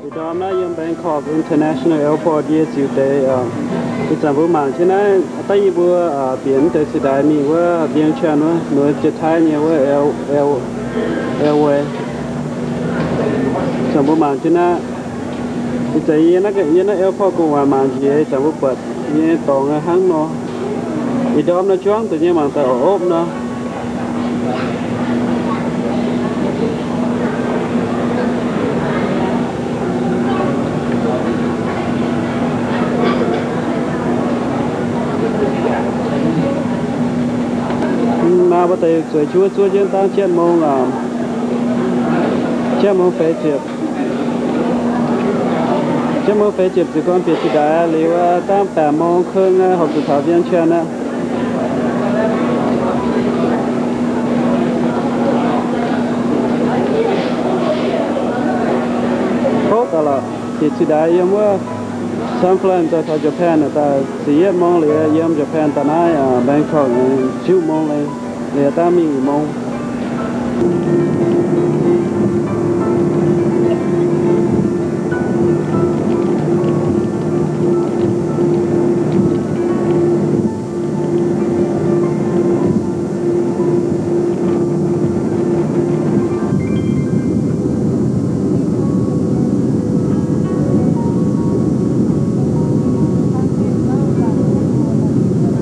Ih ndorm naaiv yiem Bangkok International Airport yie ziux deix, ih zanc mbuo mangc jienv naaiv, daaih yie mbuo bieqc deix ceix ndaix mingh wuov Vientiane wuov, noiz Janx-Taiv nyei wuov airway. Ih zanc mbuo mangc jienv naaiv, ih zanc yie yiem naaiv airport gu'nguaaic mangc njiec, ih zanc mbuo buatc nyei dorngx hnangv nor. Ih ndorm naaiv juangv deix nyei mangc daaih opv nor. Maa mbuo deix zueiz juov zuov jienv dangv jienv mong, jienv mong feix ziepc, jienv mong feix ziepc ziouc gorn bieqc ceix ndaix liuz, dangv baeqc mong kong horpc zuqc taux Vientiane aqv. Tov daaih lorqc, bieqc ceix ndaix yiem wuov San Fran daaih taux Japan daaih ziepc yietv mong liuz, yiem Japan daaih naaiv Bangkok ziux mong liuz, dangv mingh mong.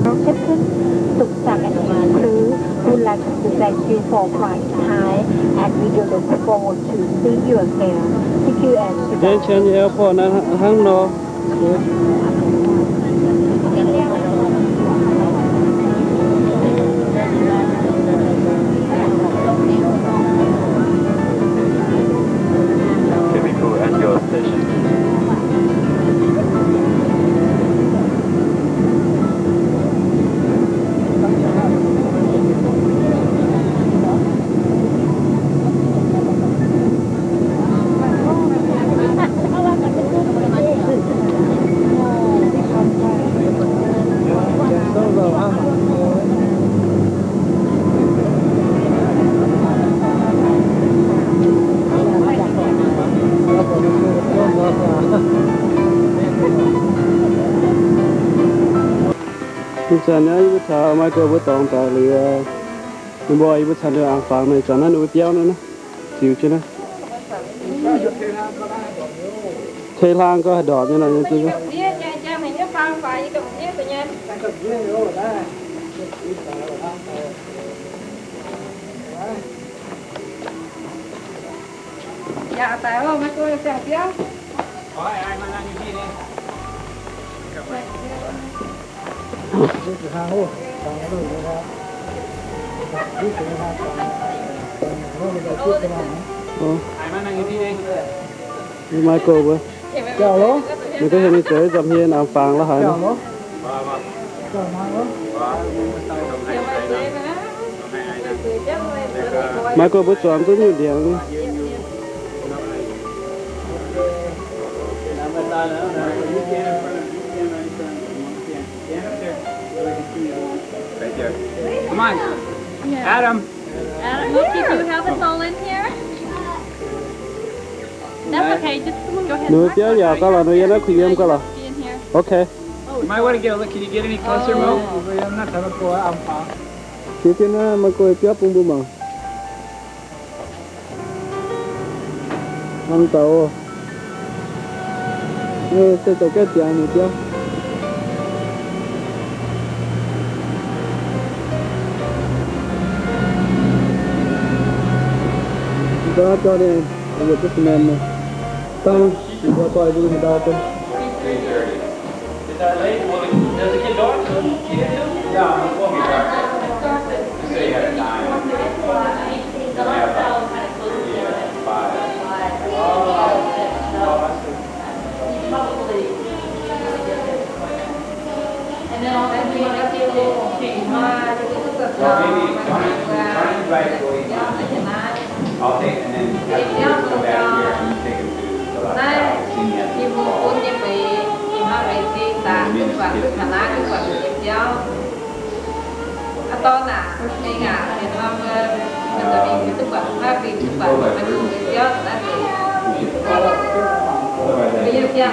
Our captain, Sukh Sang and his crew would like to thank you for flying high, and we do look forward to see you again. Thank you and goodbye. Vientiane airport naaiv hnangv nor. Chemical at your station. Ih zanc naaiv yie mbuo taux Michael mbuo dorngx daaih liuz, ninh mbuo yie mbuo caux ninh mbuo aengx fangx naaiv, ih zanc naaiv ninh mbuo biauv naaiv, naaiv ziux jienv naaiv. Tei hlang gau haih ndorpc nyei nor, nyei jienv. Michael mbuo, ninh gorngv heuc ninh zoux ih nzamc hien aengx fangx la'haaix nor. Michael mbuo zuangx duqv nyungc ndiangx. Come on. Adam. Adam, do you have us all in here? That's okay, just go ahead. Ninh biauv yaac gauh lorqc, ninh yiem naaiv kuh yiem gauh lorqc. Be in here. Okay. You might want to get a look. Can you get any closer, Mo? Jiex jienv naaiv, Michael biauv bun mbuo mangc. Hnangv daaih oc. Se zoux gaeqv ziangx nyei biauv. Dangh, ninh mbuo doic mbuo nyei ndau. Is that late? Well, does it get dark? Yeah, it won't be dark. Just say you had a time. Yeah, five. Oh, I see. Well, maybe, why don't you, why don't you write what you want? I'll take, and then afterwards come back here and you take them to the last house. Senior. Well,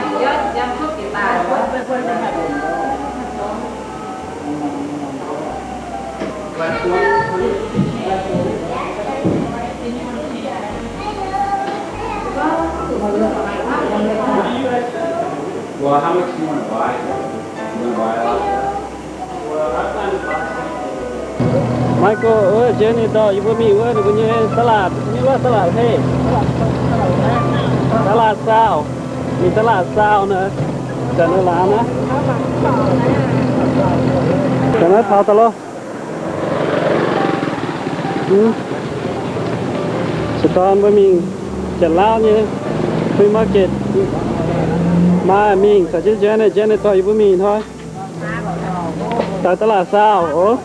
how much do you want to buy? You want to buy a lot of stuff? Michael, ov, Jenny dorh yie mbuo mingh wuov ninh mbuo nyei ตลาด, nyei wuov ตลาด hei, ตลาด South, mingh ตลาด South naaiv, zanc naaiv laangz naaiv, zanc naaiv taux daaih loh. Se dorn mbuo mingh Janx-Lauv nyei flea market, maaih mingh caux jienv Jenny, Jenny dorh yie mbuo mingh hnoi. Daaih ตลาด South oc.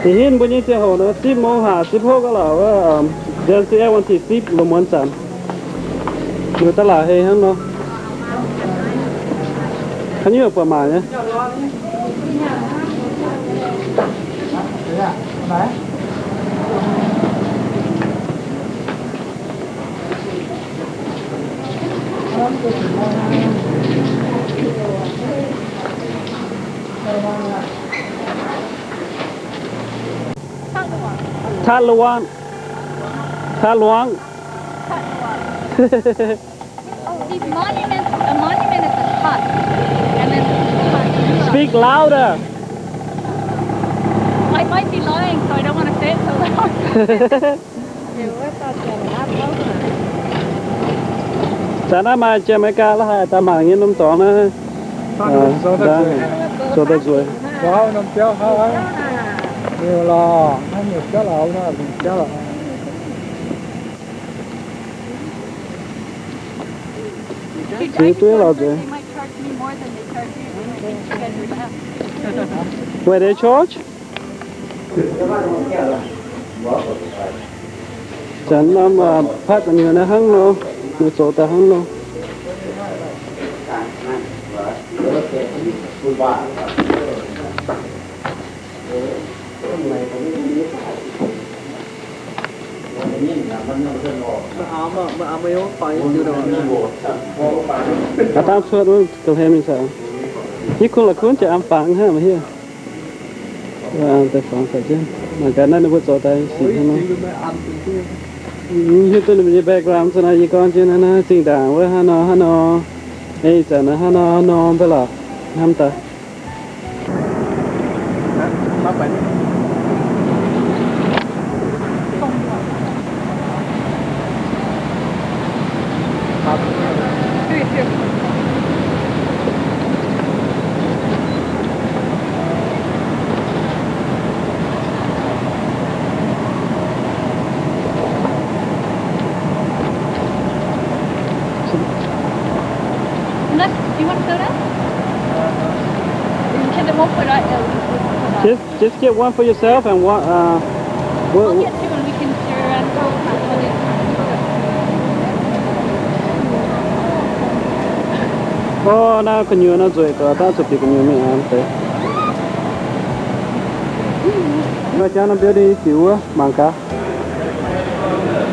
Da'hinv mbuo nyei ziangh hoc nor, zipv mong haac zipv hopv ga'lauc wuov, nzuonx se aengx wan tiqc zipv lungh muonz zanc. Mbuo ตลาด hei hnangv nor. Haaix nyungc buatc maaic nyei. ทัดระวัง ทัดระวัง These monuments, a monument is a hut. And then Speak louder. I might be lying, so I don't want to say it so loud. Zanc naaiv maaih Janx-Meigaa la'haaix daaih mangc nyei norm dorngx naaiv. Zoux daaih nzueic. Ziux dueiv lorz nzueic. Where they charge? Zanc norm patv gu'nyuoz naaiv hnangv nor, ninh zoux daaih hnangv nor. Aa, dangh cuotv wuov ga'hlen mingh caux. Yie kuh la'kuqv jiex am fangx hnangv haaix. Deix fangx caux jienv. Mangc gaax naaiv ninh mbuo zoux daaih sic hnangv nor. Hiuv duqv ninh mbuo nyei background za'naaiv yie gorngv jienv naaiv, naaiv zinh ndaangc wuov hnangv nor hnangv nor. Ei zanc naaiv hnangv nor hnangv nor mv baac lorqc. Hnamv daaih. Unless, do you want soda? Because it won't put out, uh, we won't put out. Just, just get one for yourself and one, uh, we'll, I'll get two and we can share around. Ov, naaiv gu'nyuoz naaiv nzueic, daaih zuqc bieqc gu'nyuoz mingh aqv deix. Nqoi jangv norm building jiuc wuov mangc gaax.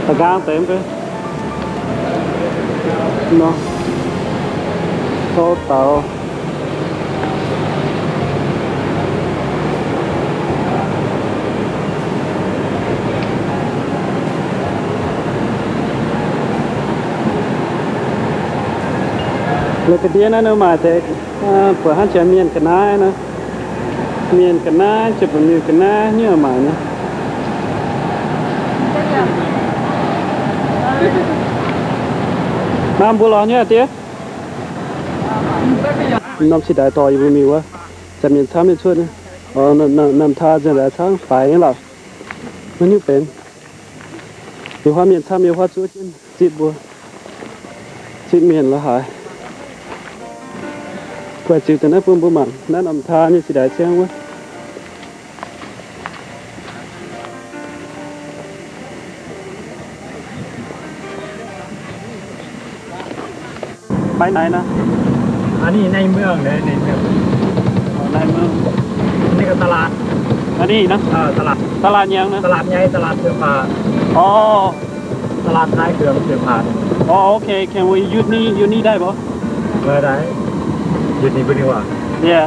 Da'nqaang deix mv bei. Nor. Tov daux. La'ga'ndiev naaiv nor maaic deix, buatc hnangv janx mienh ga'naaiv nor. Mienh ga'naaiv, janx-buonc mienh ga'naaiv nyungc maaic nyei. Naaiv mbuo lorz nyei diev. Norm cingx daaih dorh yie mbuo mingh wuov, zanc mienh camv nyei cuotv. Norm taa zanc daaih camv faix nyei lorqc. Maiv hiuv benx. Yietc huaav mienh camv, yietc huaav zuov jienv zipv mbuo, zipv mienh la'haaix. Guaix ziux daaih naaiv bun mbuo mangc naaiv norm taa nyei cingx daaih ciangv wuov. Maiv naaiv nor. อันนี้ในเมืองเลย ในเมือง ในเมือง นี่ก็ตลาด อันนี้นะ เออ ตลาด ตลาดหยังนะ ตลาดใหญ่ ตลาดเสื้อผ้า อ๋อ ตลาดท้ายเขื่อนเสียงผา Orh, okay, can we use ni, use ni daaih mv? Use ni mv ni waac. Yeah.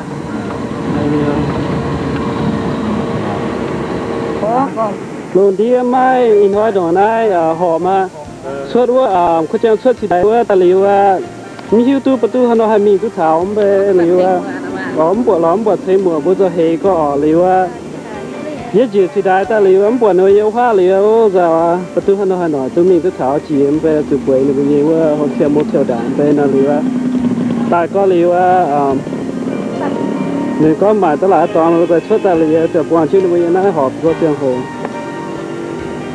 Lungh ndiev maiv ih hnoi ndongc naaiv horpc maah. Cuotv wuov, kuv jang cuotv cingx daaih wuov daaih liuz aqv. Mv hiuv duqv ba'duqv haaix nor haih mingh duqv taux mv bei liuz aqv. Mv buatc lorz mv buatc ceix muoc mbuo zoux heix gorx orqc liuz aqv. Yie njiec cingx daaih daaih liuz mv buatc ninh mbuo yiem huaav liuz aqv. Nzauh aqv, ba'duqv haaix nor haih noic duqv mingh duqv taux jiex mv bei zuqc bueix ninh mbuo nyei wuov hotel motel ndaangc mv bei nor liuz aqv. Daaih gorngv liuz aqv, ninh gorngv maaic da'laatc dorngx mbuo cuotv daaih liuz ziouc buangh jienv ninh mbuo yiem naaiv horpc nqoi ziangh hoc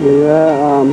liuz aqv.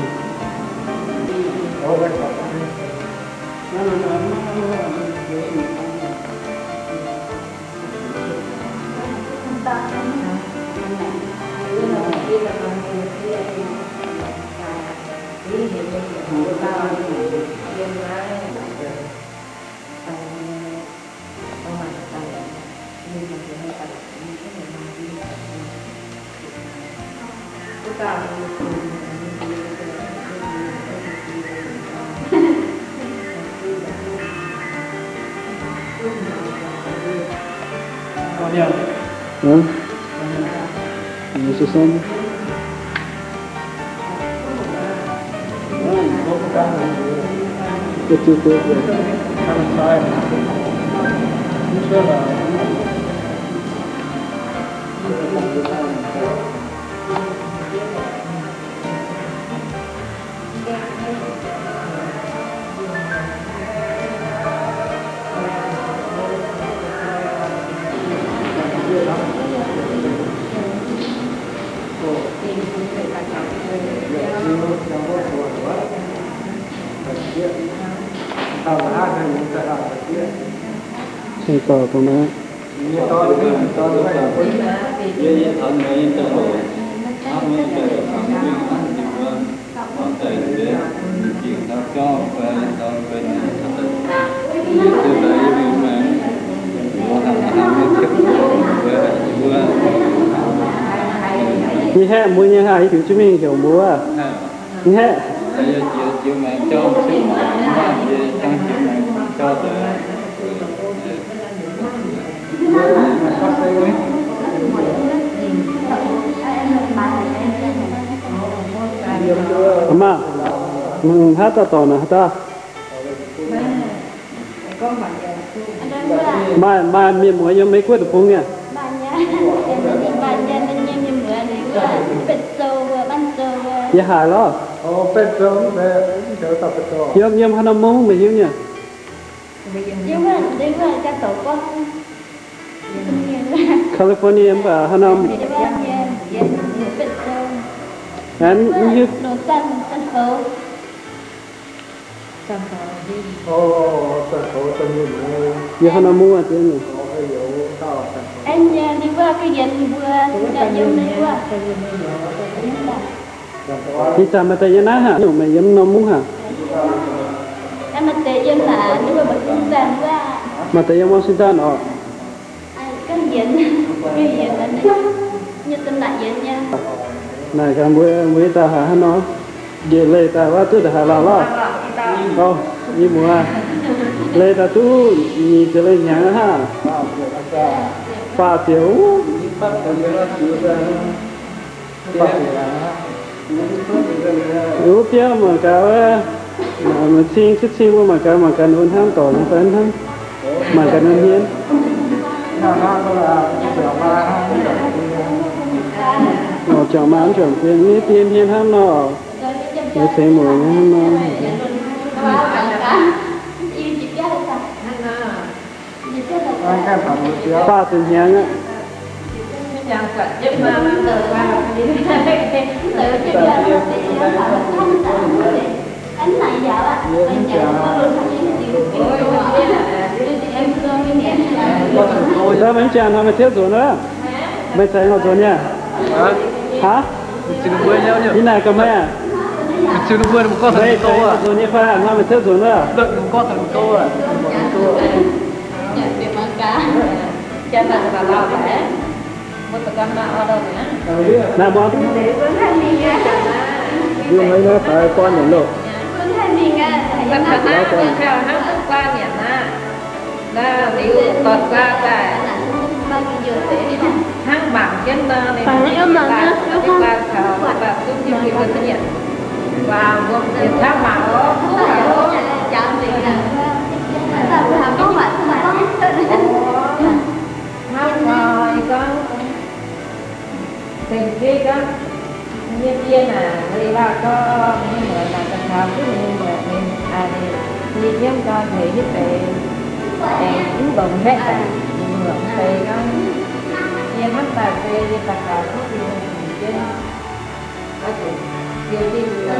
Ninh haeqv mbuo nyei haah, yie heuc jienv mingh heuc mbuo. Ninh haeqv. A'maah, meih haaix dauh dorngc naaic haaix dauh? Maaih, maaih mienh muoz yiem Meiv Guoqv deic-bung nyei. Yie haiz lorqc. Yiem, yiem haaix norm mungv meih hiuv nyei? California mv baac haaix norm? Aengx mv hiuv. Yiem haaix norm mungv aqv, diev nyei? Ih zanc meih daaih yiem naaiv haac, nyungc meih yiem norm mungv haac? Maaih deix yiem Washington oc. Naaic gaax mbuo, mbuo daaih haaix hnangv nor, njiec leih daaih wuov duqv ndongc haaix lauh lorqc. Ov, i muoz, leih daaih duqv nyic ziepc leih hnyangx aqv. Faah ziepc wuov. Wuov biauv mangc gaax wuov, maiv cing, cing mbuo mangc gaax, mangc gaax ninh mbuo hnamv dorngc nyei fai hnangv, mangc gaax ninh hmien. Juangc maah, juangc dien, ninh dien hmien hnangv nor, ninh ceix muoc nyei hnangv nor. Faah ziepc hnyangx aqv. Daaih maiv jangx hnoi meih tiuv nzuonx wuov. Meih caux yie ngorc nzuonx nyei aqv? Aav, yie naaic gaax meih aqv. Meih caux yie ngorc nzuonx nyei fai hnoi meih tiuv nzuonx wuov? Naaiv muangx. Liuz meih naaiv daaih guaa nyanc loh. Hnangv duqv guaa nyanc aqv. Naaiv liuz dorh guaa daaih. Hnangv mangc jienv nor, ninh guaa caux guaa zungv jienv mbuo duqv nyanc. Guaa mbuo yietc hnangv mangc oc. Hnangv nor, ih gorngv Tengx jienv gorngv, nyei dien aac, leiz-latc gorngv, ninh muoc naaic daaih taux duqv ninh muoc, ninh, aa, ninh, ninh yiem gau heix hitv deix, aengx mv longx haeqv daaih, ninh muoc mv deix gorngv, yie hnamv daaih se yie daaih taux duqv ninh muoc jienv, oix zuqc siou jienv yie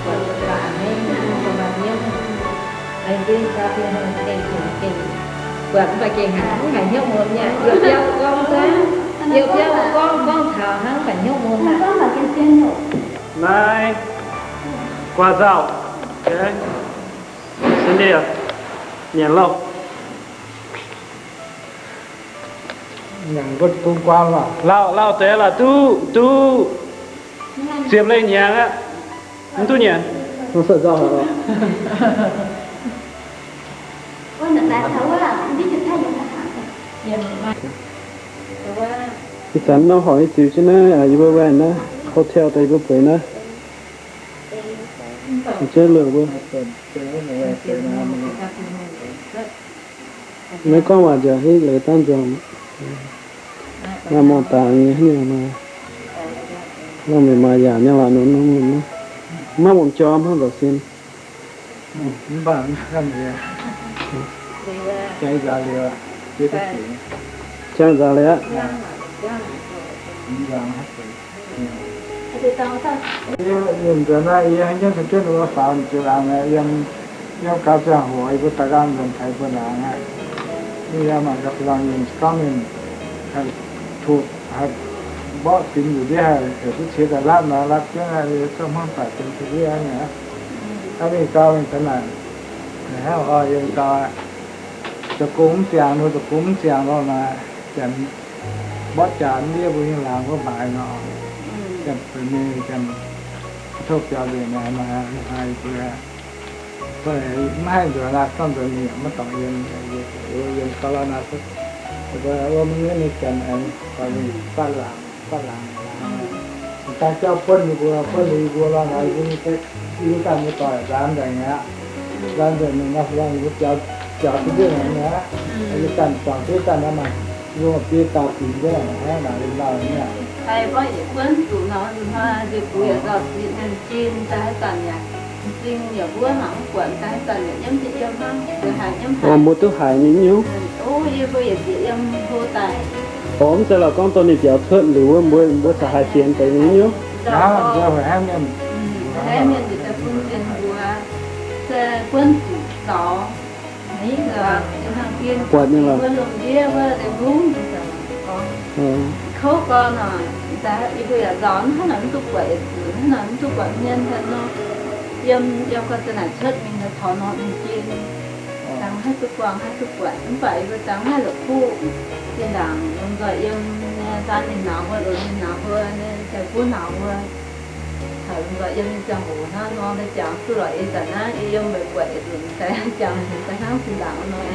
buatc daaih a'hneiv, ninh mbuo maaih hnyouv. Aengx gengh gapv yie gengh tengx gengh buatc mv baac gengh haiz mv haiz hnyouv muonz mi'aqv. Yie biauv gorngv, yie biauv gorngv gorngv taux hnangv mv baac hnyouv muonz aqv. Naaiv guaa nzauh, se nyanc lauh. Nyanc mbuo bung guaa lauh, lauh deix lauh duqv, duqv ziepc leih hnyangx aqv. Mv duqv nyanc. Ih zanc nor horpc nyei ziux jienv naaiv, yie mbuo wangc naaiv hotel daaih yie mbuo bueix naaiv. Jeiv lorqc mbuo. Naaiv gorngv waac nziaauc hitv leiz dangv nzormc. Naaiv mangc daaih nyei haaix nyungc nor, lungh mienh maaih yaac nyei lorqc, nor mv maiv wuom jorm hnangv nzauc sin. Mv baac jangx nzaaux liuz aqv. Yie nzunc naaiv yie hnangv jienv caux jienv ninh mbuo faaux njiec laangz aqv, yiem, yiem gaux ziangh hoc yie mbuo daaih nqaang nzuonx taux yie mbuo laangz aqv. Yie mangc gaax faaux laangz yie gorngv ninh haih tuqv, haih mborqv fingx nzuqc ndiev, haih heuc duqv cie daaih latv nor, latv jienv aqv, yie zungv hnamv daaih benx duqv ndiev aqv. Hnangv mingh gau mingh daaih naaic, hnangv oix yiem gau aqv. Zoux gong mv ziangx nor, zoux gong mv ziangx nor naaic, janx mborqv jaax ndiev mbuo nyei laangz wuov maaiz nor, janx beic mingh janx tov biaux nzengc naaic, naaic mbuo mv haih nzuonx aqv, gorngv nzuonx ninh yaac maiv dorngc yiem, yiem gau lorqc naaic, wuom nyei mingh janx aengx faaux mingh fatv laangz, fatv laangz. Dangh jauv buonv ninh mbuo, buonv ninh mbuo lorqc naaic, yie mbuo ganh mbuo doic nzaanx nzengc aqv. Nzaanx nzengc ninh naaiv lorqc ninh mbuo biaux, biaux duqv nzengc aqv. Yie ganh dorngc duqv ganh naaiv maaih lungh biei dauh fingx nzengc aqv, naaic ninh lauh nyei aqv. Haiz gorngv yietc buonv zuqc nor, nzunc hnoi nziex bux yaac nzauh ziex mienh jin daaih haaix zanc yaac m'zing yaac mbuov mangc mv buatc daaih haaix zanc yaac nyiemv jiex yiem hnangv, haiz nyiemv haic. Mbuo duqv haiz nyei nyuv. Yie mbuo yietc nziex yiem hlo daaih. Orv, mv zeiz lorqc, gorngv dongh ninh biaux cuotv liuz wuov mbuo, mbuo caux haiz fienx deix nyei nyuv. Hnangv mienh njiec daaih bun mienh mbuox se buonv zuqc zaux. Buatc nyei lorqc. Wuov lungh ndiev wuov deix hungv, kouv gorn nor, yie mbuo yaac nzaaux hnangv naaic mv duqv buatc yietc zunc, hnangv naaic mv duqv buatc hmien daaih nor. Yiem, yiem gau za'naaic cuotv mingh daaih taux nor mingh jin. Dangx haih duqv buangh haih duqv buatc, mv baac yie mbuo dangx maiv la'kuqv. Zinh ndaangc lomh nzoih yiem nyei nzaan ninh nauz mbuo, longx ninh nauz mbuo, ninh ziangh buov nauz mbuo. Haiz lomh nzoih yiem nyei ziangh hoc hnangv nor, daaih jangx duqv lorqc. Ih zanc naaiv yie yiem mbeix buatc yietc nzunc daaih jangx daaih hnangv zinh ndaangc nor.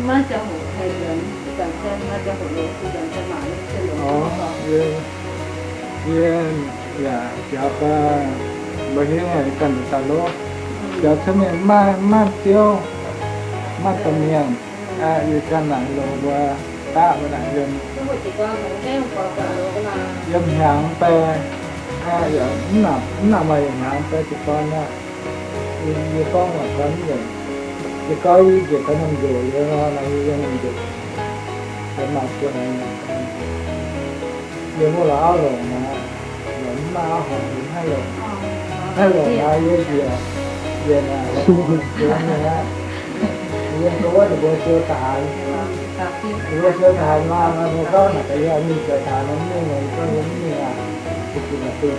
Maiv ziangh hoc haih nzuonx, zanc se maiv ziangh hoc longx, zanc se mangc se longx. Yie yaac biaux gau, mba'hneiv ganh daaih lov, biaux cuotv mingh maiv, maiv ziouv, maiv domh mienh. Yie ganh naaic longx mbuo daqv mbuo naaic yiem, yiem hnyangx bei, mv nangc, mv nangc maaih yietc hnyangx bei jiez gorn aqv. Yie gorngv waac taux mv nzengc. Jiez gorn yie njiec daaih norm njoc liuz nor, naaic yie yiem norm njoc, yiem maaih buo naaic, yiem wuov la'auv longc naaic, longc mv maaih auv horpc, yie mv haih longc, mv haih longc naaic yie njiec, njiec naaic, yiem wuov ninh mbuo siou daaih haaix, ninh mbuo siou daaih haaix nor, nor mbuo gorngv naaic gaax yie mingh siou daaih haaix nor mv mingh nor, yie gorngv yie mv mingh aqv. Mingh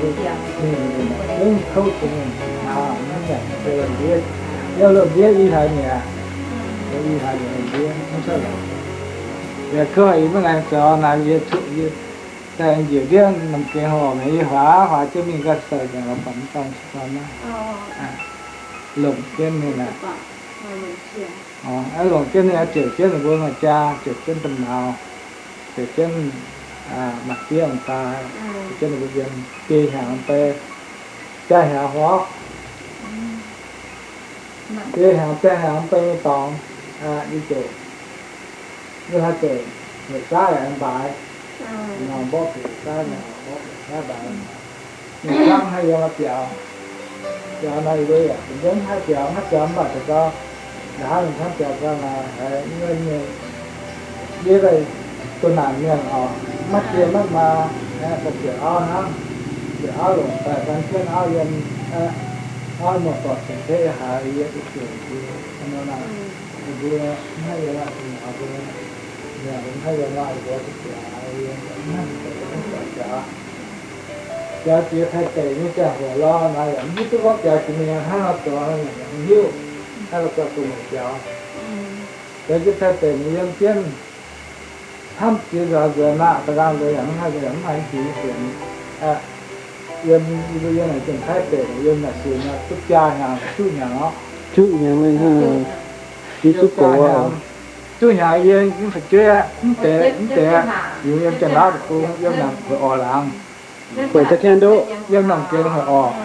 mingh mingh mingh kouv jiex mingh, mv nyanc se lomh ndiev, yiem lomh ndiev i haiz mi'aqv, i haiz mi'aqv, lomh ndiev mv cuotv lorqc. Yaac kouv haic, yie maiv laengz zoux naaic, yie cuotv yie Daaih njiec ndiev norm gengh horc mingh yie huaax huaax jienv mingh ganh seix nyanc lorz buatc mv dorn se dorn naaiv. Longc jienv ninh aqv. Longc jienv ninh ziouc jienv ninh mbuo maaih jaa, ziouc jienv domh nauz, ziouc jienv maaih diev daaih, ziouc jienv ninh mbuo yiem biei hnyangx bei, jaa hnyangx horc. Biei hnyangx jaa hnyangx bei nyei dorngx, yie ziouc, yie haiz ziouc heuc saav yaac mv baaix, nor mborqv heuc saav, nor mborqv heuc saav mv baaix. Ninh camv haaix yiem biaux, biaux nor yie mbuo yaac mv haih biaux, mv haih biaux mv baac deix gau, nqa'haav ninh camv biaux gau naaic haiz mienh, yie daaih doh naanc mienh oc, maiv die maiv maa, daaih ziepc auv hnangv, ziepc auv longc daaih gan jienv auv yiem, auv muoz-doic cien-ceqv haiz yie zuqc zuqc nor naaic, mbuo mv haih yiem, mbuo mv haih yiem, mbuo zuqc zuqc yiem, mv haih biaux, biaux jiex Taiv deic nyei ziangh hoc lorz naaic yaac mv hiuv duqv gorngv biaux jiex mingh hnangv nor zoux, yaac mv hiuv hnangv nor zoux dongh meih biaux. Biaux jiex Taiv deic mingh yiem jienv hnamv jiex nzuonx nzuonx aqv, da'nqaang nzuonx yaac mv haih, yaac mv haih jiex fienx. Yiem, yie mbuo yiem naaic Janx-Taiv deic, yiem naaic sunx aqv, duqv jaa hnyangx, juqv hnyangx orqc. Juqv hnyangx, yie zuqv gox aqv. Juqv hnyangx yie yiem fu'jueiv aqv, mv deix, mv deix, yungz yiem Janx-Laauv deic-bung, yiem naaic Hueix Orqc laangz. Hueix Za'kien Ndoqv. Yiem norm gengx Hueix Orqc.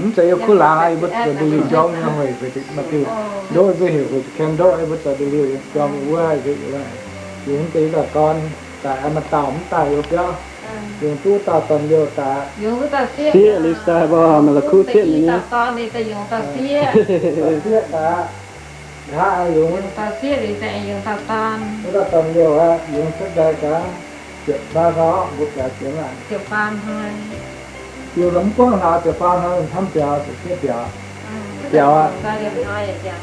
Mv zeiz yiem kuv laangz aqv, yie mbuo zoux nduqc liuh njormh nyei Hueix, Hueix Za'kien Ndoqv, yie mbuo Hueix Za'kien Ndoqv, yie mbuo zoux nduqc liuh njormh wuov, yungz deix dauh dorn daaih, maaih dauh mv daaih yiem biauv, yungz duqv dauh dorn-youh daaih. Sieqv liuz daaih mbuo maaih la'kuqv sieqv nyei. Sieqv daaih, nqa'haav yungz, wuov dauh dorn-youh aqv, yungz cuotv daaih gaax, ziepc faam hnoi, mbuo biaux jienv aqv. Yungz mv buangv hlaax ziepc faam hnoi, hnamv biaux, ziepc sieqv biaux, biaux aqv.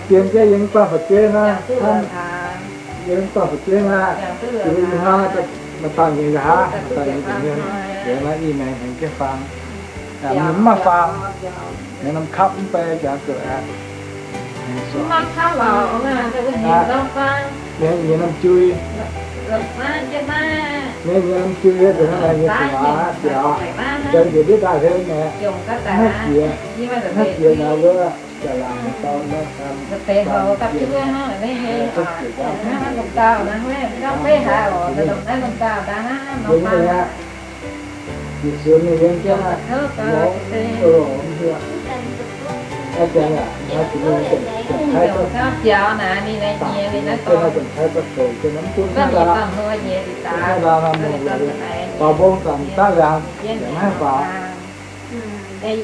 Dien jienv yie mv buangh fu'jueiv naaiv, hnamv, yie mv buangh fu'jueiv naaiv, yie mbuo i hnoi maaih dauh nyei nqa'haav, maaih dauh nyei nza'hmien, liuz naaiv i maengx hengx jienv faang, mv maaih faang, hengx norm kapv mv bei jangx zuqc aqv. Mienh nyei norm jui, mienh nyei norm jui, dongh hnangv naaic nyei gu'nguaaz biaux, biaux njiec ndiev daaih hlen mi'aqv, mv haih jiex, mv haih jiex naaiv wuov, jaax laangc dau naaiv, jiex ndiev aqv. Yietc sunx ninh yiem jienv aqv, longx, aa, janx yaac hnoi jiex mingh Janx-Taiv, Janx-Taiv gorx, Janx-Taiv gorx, mv duqv hnangv laanh, mv duqv hnangv laanh, faaux mbong zanc daav liangx yaac mv haih faaux.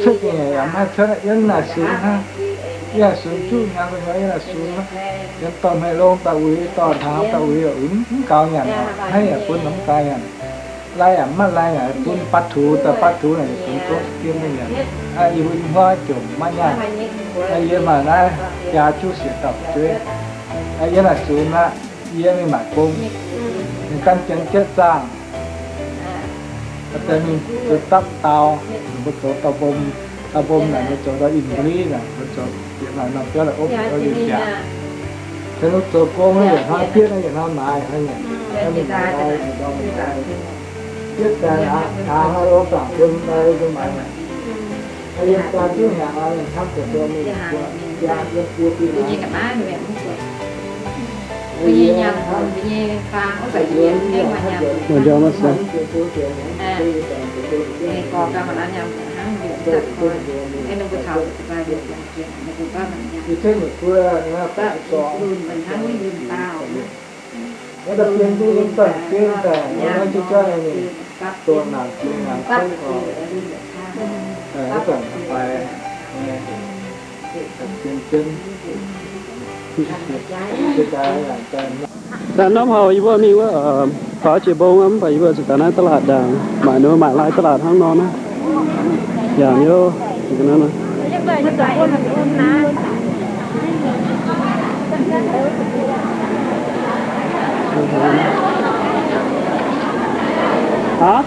Cuotv ga'nyiec yaac mv haih cuotv, yiem naaic sunx hnangv. Yiem naaic sunx juqv hnyangx, yiem naaic sunx hnangv. Yiem dorh hmei longx daaih uix, dorh hnaangx daaih uix, uix mv gaux nyanc, hnangv yaac bun mv gaux nyanc. Lai yaac mv maaih lai yaac bun batv tux daaih, batv tux naaic sunx zouv gien mingh nyanc. Yie mbuo hnyouv jomc maiv nyaanh. Yie maaih naaiv jaa juqv siec dauh fu'jueiv. Yiem naaic sunx aqv, yie mingh maaic gong, ninh gan janx jatv zaangh. Deix mingh zoux dapv dau, mbuo zoux dauh mbom, dauh mbom naaic mbuo zoux ndau English naaic, mbuo zoux bieqc maaih norm biauv la'opv biaux. Tengx mbuo zoux gong naaiv yietc hnoi bietv naaiv yietc hnoi maaiz hnoi nyanc, hnoi mingh maaiz lai, mingh ndau maaiz lai. Bietv daaih aqv, hnaangx hnoi longx zaangc bun lai mbuo maaiz. Yiem jaa juqv hnyangx aqv, ninh hnamv deix buo mingh buo, jaa yiem buo fih hnangv. Maaih njaaux maiv se. Yie cuotv meih guo, wuov da'bien duqv yiem zanc jienv daaih, wuov naaiv jienv jauv ninh doh naanc jiex naanc kuv oc. Wuov zanc faix, da'bien jienv, da'bien jienv. Daaih norm hauh yie mbuo mingh wuov, faaux jiex mbong mv baac yie mbuo zuqc daaih naaiv ตลาด ndaangc, maaic nor maaic lai ตลาด hnangv nor naaiv. Yaac hnyouv ga'naaiv nor. Aa?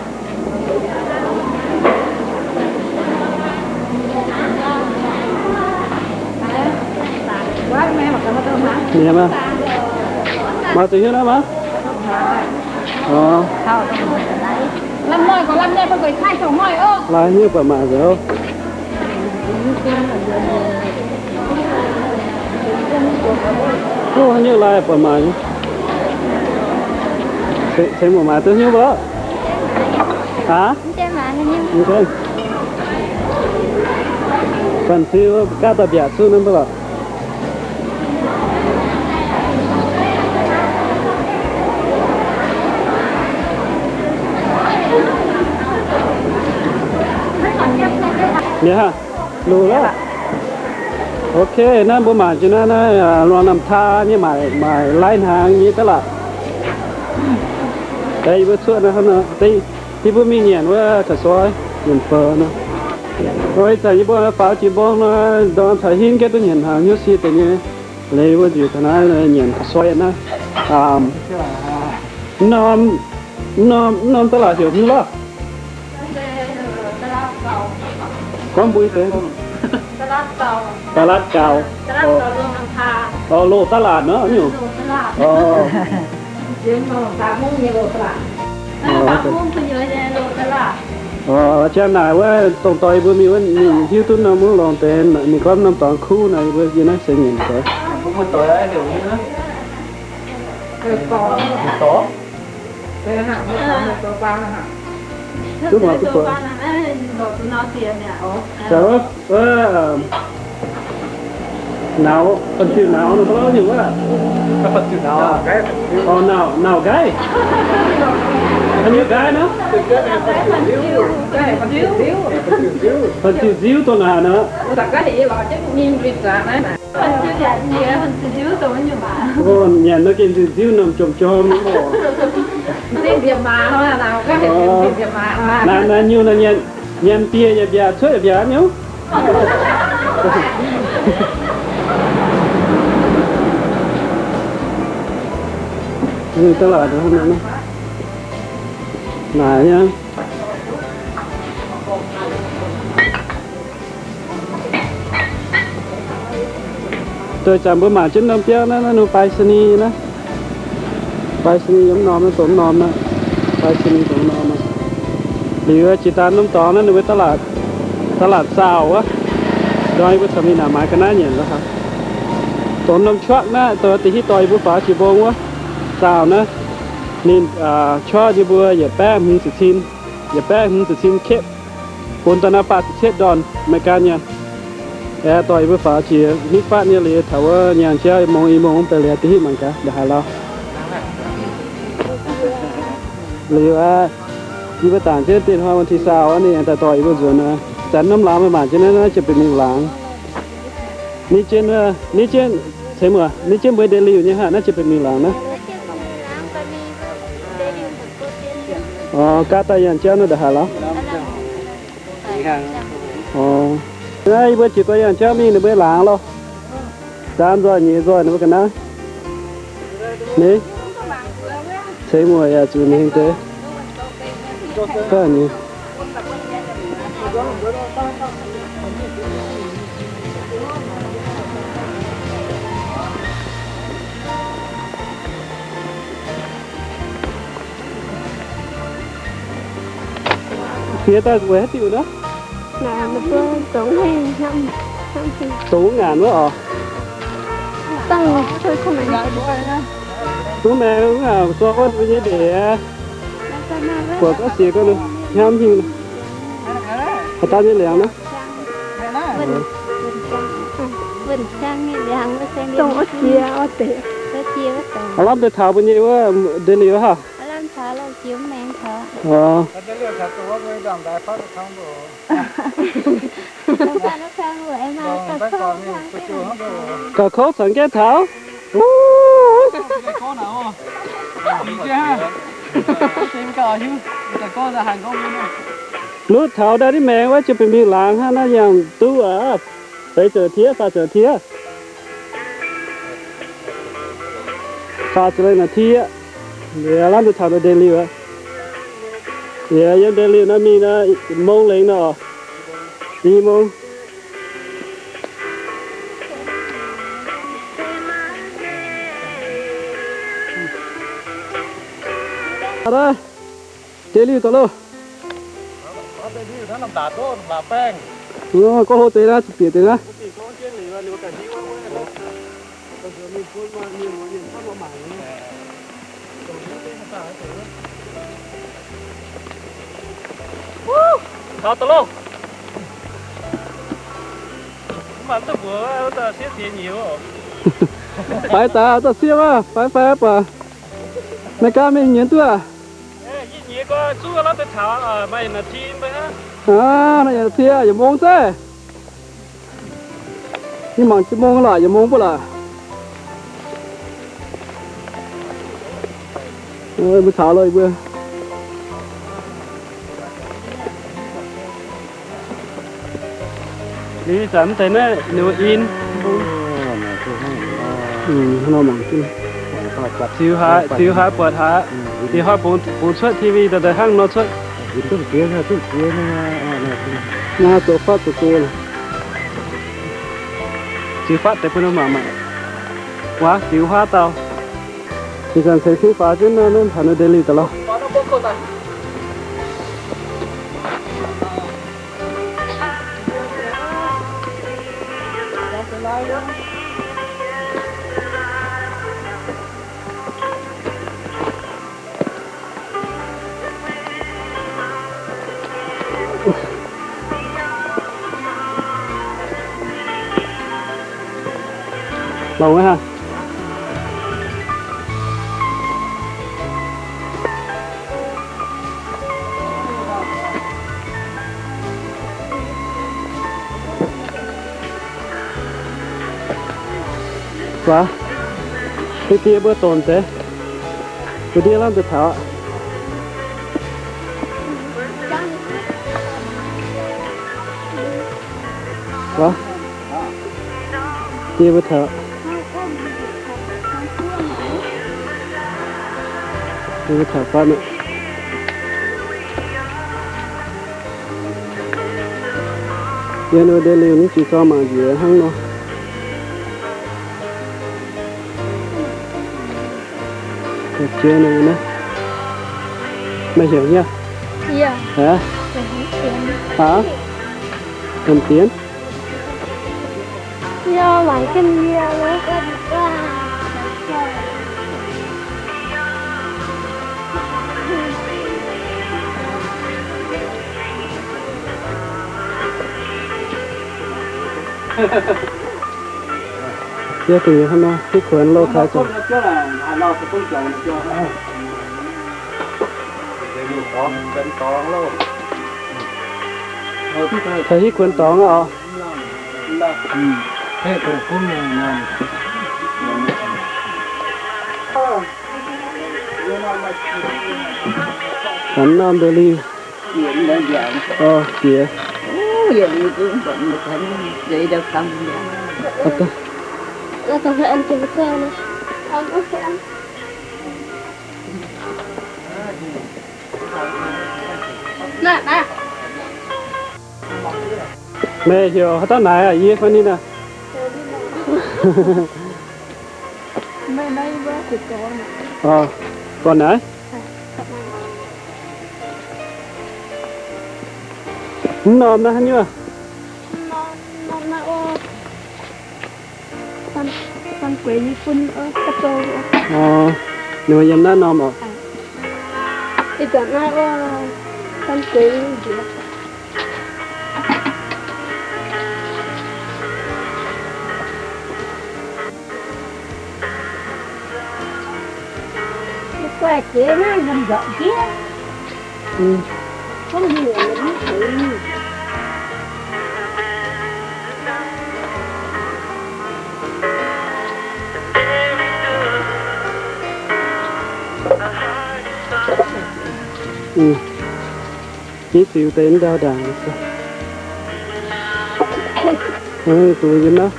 Mienh maah, maaih deix hiuv naaiv maah. Orv. Lai hnyouv buatc maaih nzengc. Ov, haaix nyungc lai buatc maaih nyei. Ceix muoc maaih duqv hnyouv mv lorqc? Aa? Fanh ziu gaav daaih mbiaauc cuqv naaiv mv lorqc? Mi'aqv, luqc lorqc. Ok, naaiv mbuo mangc jiex naaiv, naaiv Luang Namh Taa nyei maaic, maaic lai hnaangx nyei da'laatc. Deix yie mbuo cuotv naaiv hnangv nor, deix yie mbuo mingh nyanc wuov ka'soix, nyanc faux nor. Ih zanc yie mbuo faaux jiex mbong nor, ndorm caux hinv gengh duqv nyanc hnaangx hnyouv sie deix nyei. Liuz yie mbuo njiec taux naaiv nyanc ka'soix naaiv. Norm, norm, norm da'laatc heuc hnyouv lorqc. Gorngv mbuo deix. Da'laatc gaux. Orv, loz da'laatc nor nyungc. Orv. Orv, jang naaic wuov dongh doix mbuo mingh wuov, ninh hiuv duqv norm mungv longx deix, ninh gorngv norm dorngx kuv naaic, yie mbuo yie naaiv se nyanc doix. Duqv mangc duqv buatc. Nauz, fanh ziu nauz nor, ba'lauh nyungc wuov. Orv, nauz nqaiv. Haaix nyungc nqaiv nor? Fanh ziu nziuv dongh naaic nor. Nyanc nor gengh nziuv nziuv norm jorm jorm. Naaiv, naaiv nyungc naaiv nyanc, nyanc bieqc yaac mbiaauc, cuotv yaac mbiaauc nyungc. Naaic nyei. Doix zanc mbuo mangc jienv norm biauv naaiv, naaiv norm bai sini naaiv. Bai sini yiem norm naaiv, dongh norm naaiv. Bai sini dongh norm naaiv. Liuz jiex daaih norm dorngx naaiv ninh mbuo da'laatc, da'laatc saauh wuov. Ndorm yie mbuo caux mingh naaic maaiz ga'naaiv nyanc lorqc. Dongh norm truck naaiv, dongh da'hiuv doix yie mbuo faaux jiex mbong wuov, saauh naaiv. Ninh, aa, truck yie mbuo yietc baeqv hmz ziepc cin, yietc baeqv hmz ziepc cin kepv, bun daaih naaiv faah ziepc cietv ndorn, American nyei. Aeqv, doix yie mbuo faaux jiex nitv fatv nyei liuz, taux wuov nyaanh jauv i mong i mong mv bei liuz da'hiuv mangc gaax ndongc haaix lauh. Liuz aqv, yie mbuo dangc jienv dinh hnoi วันที่ซาว aqv, ninh aengx daaih doix yie mbuo nzuonx aqv. Zanc norm laangz meih mangc jienv naaiv, naaiv jiex benx mingh laangz. Ni jienv, ni jienv, ceix muoc, ni jienv mbuo ndeic-liuh nyei haic, naaiv jiex benx mingh laangz naaiv. Orv, gaav daaih nyaanh jauv naaiv ndongc haaix lauh? Orv, naaiv yie mbuo jiex daaih nyaanh jauv mingh ninh mbuo laangz loh. Zaam nzoih nyeiz nzoih ninh mbuo ga'naaiv. Ni, ceix muoc yaac zuqc ninh deix. Gaav nyei. Fiev daaih weic haaix diuc nor? Dongh wuov ngaanc wuov oc. Wuov maengx wuov ngaanc zorqv wuov nyei ndeic. Buatc gorngv siec gorngv hnamv hingh. Haaix dauh nyei liangx nor? Aav lamh deix taux mbuo nyei wuov ndeic-liuh haic. Gauh kouv caux gaengh taux. Lutv taux ndau ndiev maengx wuov jiex benx mingh laangz hnangv naaiv yangh duqv aqv. Seix ziouc tiev, faah ziouc tiev. Faah ziouc lengh naaic tiev. Liuz lamh deix taux ndeic-liuh aqv. Liuz yiem ndeic-liuh naaiv mingh naaiv mong lengh nor, i mong. Ndeic-liuh daaih loh. Gorngv hlo deix naaiv, zuqc bieqc deix naaiv. Faix daaih dauh sieqv maah, faix faix buatc. Meih gaav mingh nyienz duqv aac? Aav, naaiv yietc mong zeiv. Yie mangc jienv mong lorqc, yietc mong mbuo lorqc. Mbuo caux lo mbuo. Liuz zanc mv deix naaiv ninh mbuo in. Ziux haaix, ziux haaix buatc haaix. Ninh hnoi bungx cuotv T V daaih hnangv nor cuotv. Naaiv zoux fatv zoux go. Ziux fatv deix bun mangc maah. Waac ziux huaav dauh. Ih zanc ceix fingx faaux jienv naaiv, naaiv taux New Delhi daaih lorqc. Longx haic. Waac, diex diex mbuo donx deix, mbuo ndiev lamh deix taux aqv. Waac, diex mbuo taux, diex mbuo taux fatv mi'aqv. Yiem New Delhi mv jiex zorng mangc njiec hnangv nor. Meih heuc nyei? Domh dienx. Yie dingc hnangv nor, hitv kuonx loh taux zoux. Taux hitv kuonx dorngx oc. Taux norm Delhi. Jiex. Meih heuc haaix dauh naaic aqv? Yie fai ninh aqv? Gorn naaiv? Mv norm naaiv haaix nyungc? Ninh mbuo yiem naaiv norm oc. Ih ziux deix ndau ndaangc. Zuqc yiem naaiv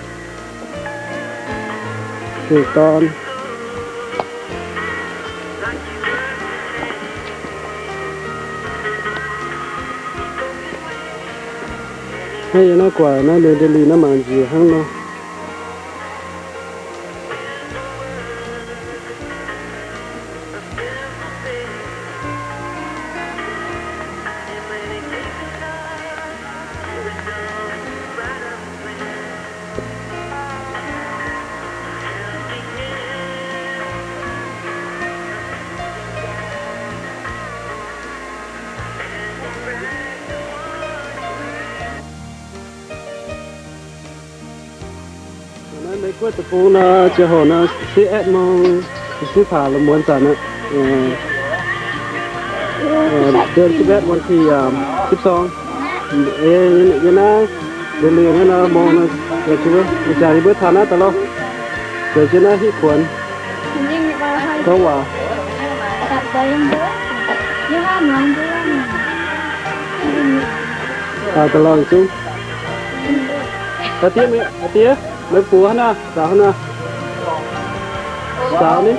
gec dorn. Naaiv yiem naaiv guaaic naaiv New Delhi naaiv mangc njiec hnangv nor. Meiv Guoqv deic-bung nor, ziangh hoc nor, sipv etv mong, sipv hlaax la'muonz zanc aqv. Dien sipv etv วันที่ สิบสอง. Yie naaiv, yie liuz naaiv nor mong nor, jangx yie mbuo taux naaiv daaih lorqc. Zoux jienv naaiv hitv kuonx gorngv waac. Taux daaih lorqc zungv. Aa diev, aa diev, meih buoz hnangv naaiv, zaux hnangv naaiv. Zaux ni.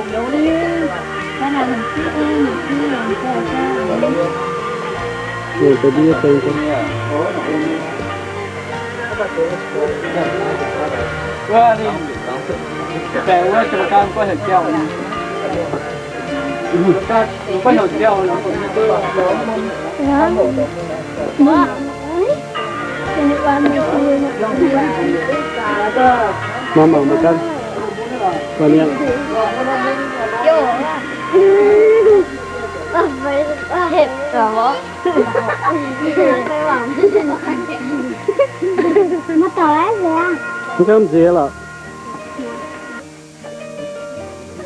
Mangc mangc mangc ganh. Guanh mienh. Mv gamh nziex lorqc.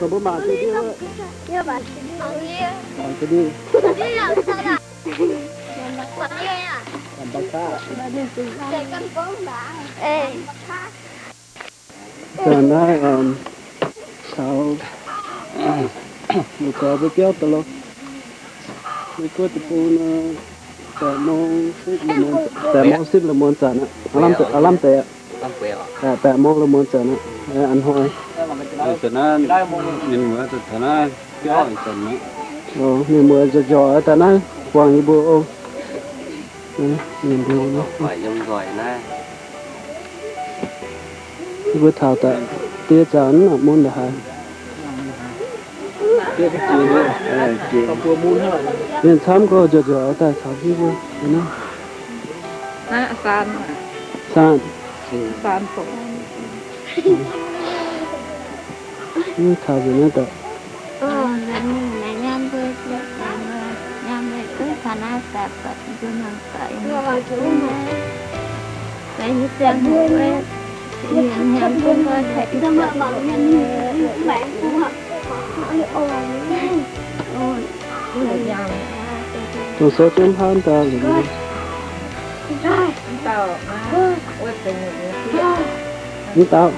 Mbuo mangc ga'ndiev wuov. Mangc ga'ndiev. Daaih naaiv, taux, mbuo gorx mbuo biauv daaih lorqc. Meiv Guoqv deic-bung nor, แปดโมง sipv la'muonz, แปดโมง sipv la'muonz zanc aqv. Aav lamh deix aqv. แปดโมง la'muonz zanc aqv. A'hnoi. Zanc naaiv mienh muoz taux naaiv biauv zanc aqv. Mienh muoz nzoih nzoih daaih naaiv buangh yie mbuo oc. Mienh muoz nzoih naaiv. Yie mbuo taux daaih diev zanc mv mun ndongc haaix. Mienh camv gorx njoux njoux daaih caux jienv mbuo. Naaiv saan. Saan. Saan fongc. Mv taux nzengc naaiv daaih. Dongh sou jienv hnamv daaih. Mv dauh.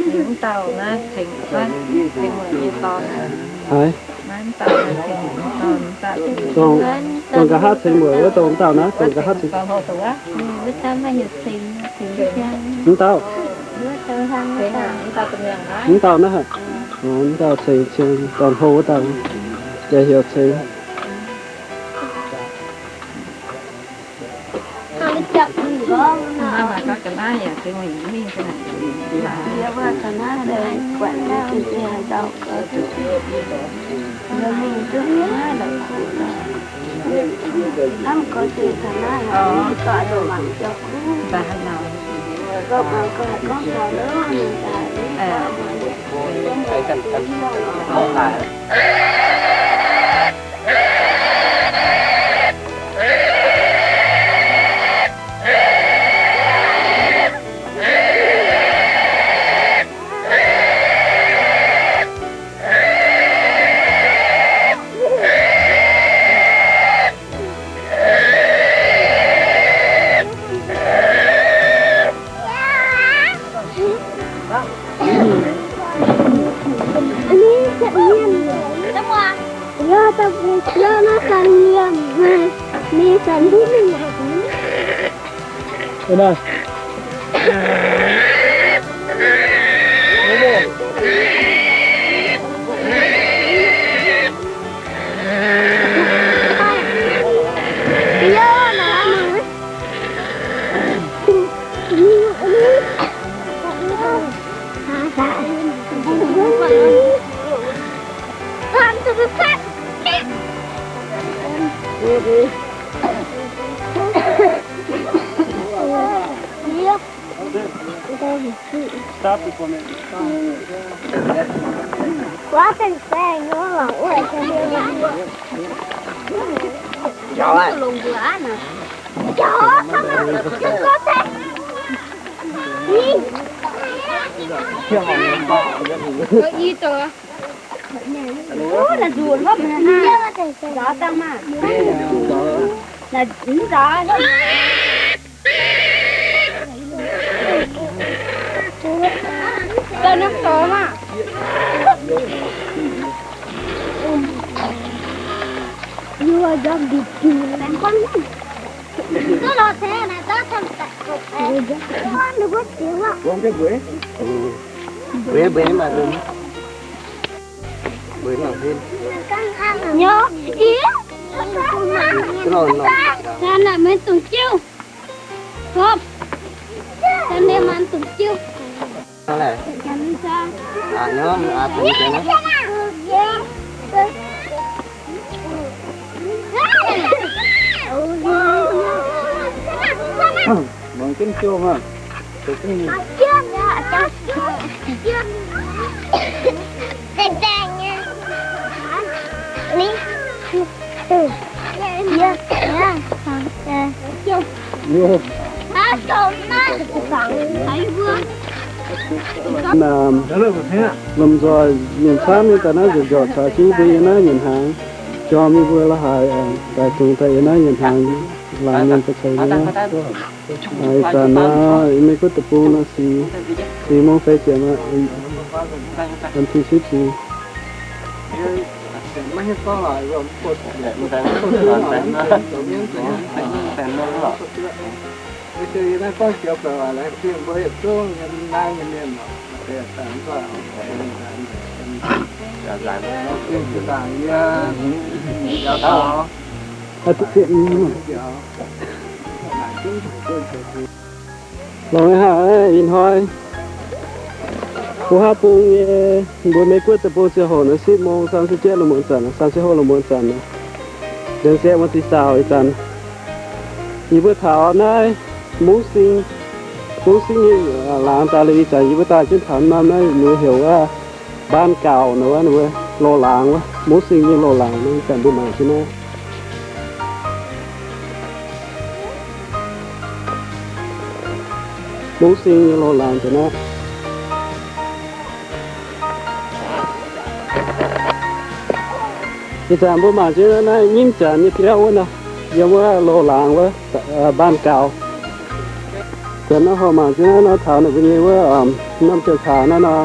Mv dauh naaiv ceng, ceng mueic nyei dorn. Haiz. Dongh, dongh nqa'haav ceng mueic wuov dongh mv dauh naaiv, dongh nqa'haav ceng. Mv dauh. Mv dauh naaiv haic. Mv dauh ceng, ceng dorn hlo wuov dauh, yaac heuc ceng. Naamh lomh nzoih yietc camv nyei daaih naaiv nzuqc nzorqc caux jienv mbuo yiem naaiv nyanc hnaangx, jorm yie mbuo la'haaix daaih dungx daaih yiem naaiv nyanc hnaangx, laangz mienh ba'ceix nyei. Ih zanc nor, yie mbuo guoqv deic-bung nor, six, six mong feix ziepc aqv, วันที่สิบสี่. Longx haic ih hnoi. Mbuo haav bung nyei, mbuo Mei-Guoqv deic-bung ziangh hoc naaiv สิบโมงสามสิบเจ็ด lungh muonz zanc, สามสิบหก lungh muonz zanc, เดือนสิบเอ็ด วันที่ซาว ih zanc. Yie mbuo taux naaiv Mungv Sing, Mungv Sing nyei laangz daaih liuz ih zanc yie mbuo daaih jienv taux norm naaiv ninh heuc wuov บ้านเก่า nor wuov, ninh mbuo loz-laangz wuov, Mungv Sing nyei loz-laangz naaiv, ih zanc mbuo mangc jienv naaiv. Mungv Sing nyei loz-laangz nzengc aqv. Ih zanc mbuo mangc jienv naaiv nyimv janx nyei biauv wuov nor, yiem wuov loz-laangz wuov, บ้านเก่า. Zanc naaiv hoc mangc jienv naaiv nor, taux ninh mbuo nyei wuov, norm janx-taaix naaiv nor,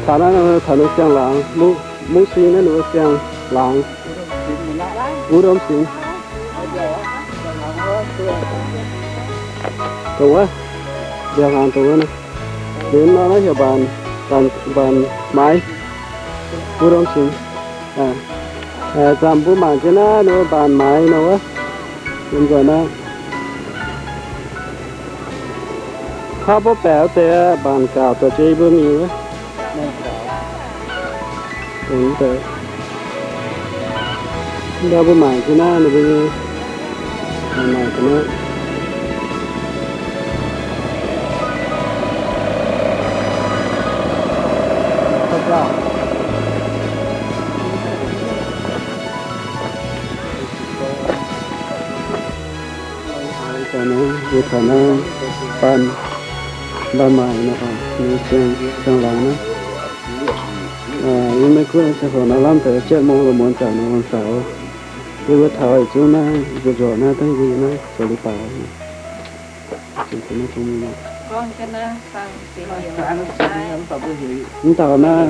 taux naaiv nor, taux ninh siang-laangz, Mungv Sing naaiv ninh mbuo siang-laangz. อุดมสิงห์ dongh wuov, ndiangx-laangz dongh wuov nor. Liuz nor naaiv heuc บ้าน, บ้านไม้ อุดมสิงห์. Zanc mbuo mangc jienv naaiv ninh mbuo บ้านไม้ nor wuov, yiem nzoih naaiv. Hnangv mbuo baeqc wuov deix บ้านเก่า dorh jienv yie mbuo mingh wuov. Dongh wuov deix. Ndau mbuo mangc jienv naaiv ninh mbuo nyei, mangc ga'naaiv. Mbuo taux naaiv บ้าน, บ้านใหม่ nor, ninh siang-laangz naaiv. Yie mbuo guoqv ziangh hoc nor lamh deix เจ็ดโมง lungh muonz zanc nor, วันเสาร์. Yie mbuo taux yietc zungv naaiv, nzuqc nzorqc naaiv, dangh yie mbuo naaiv zoux leiz-baaix. Mv dauh naaiv,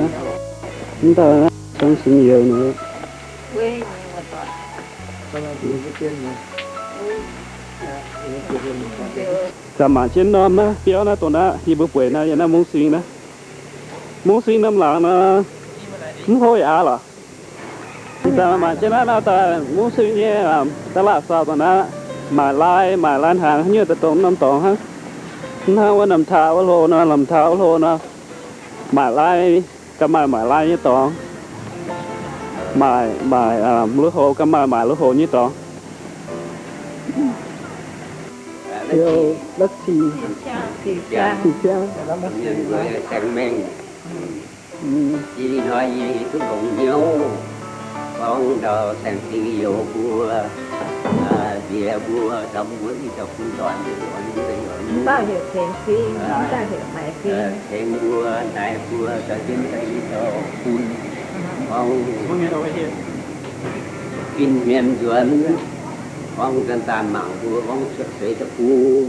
mv dauh naaiv, cong singx youz nor. Zanc mangc jienv norm naaiv biauv naaiv dongh naaiv, yie mbuo bueix naaiv, yiem naaiv Mungv Sing naaiv. Mungv Sing norm laangz nor, mv hlo yaac aqv lorqc. Ih zanc mangc jienv naaiv nor, daaih Mungv Sing nyei, da'laatc sauh dongh naaiv, maaic lai, maaic lai hnaangx, haaix nyungc daaih dongh norm dorngx hnangv. Mv hnangv wuov Namh Taux wuov hlo nor, Namh Taux wuov hlo nor, maaic lai, ga'maaih maaic lai nyei dorngx. Maaic, maaic lui-houx, ga'maaih maaic lui-houx nyei dorngx. Lov Cing, Cing Ziang, Cing Ziang. Mienh mbuo saeng-mengh. Ih hnoi yie duqv longx hnyouv, gorngv ndau saeng-zingh youz mbuo, nziex mbuo, dau mbuo ih dauh bun doic mbuo, mv dauh heuc Tengx Zingh, mv dauh heuc Maix Zingh. Tengx mbuo, naaiv mbuo, dau jienv daaih ih dauh bun, gorngv fin-hmien nzuonx, gorngv zanc-zanc mangc mbuo gorngv cuotv seix da'gungv.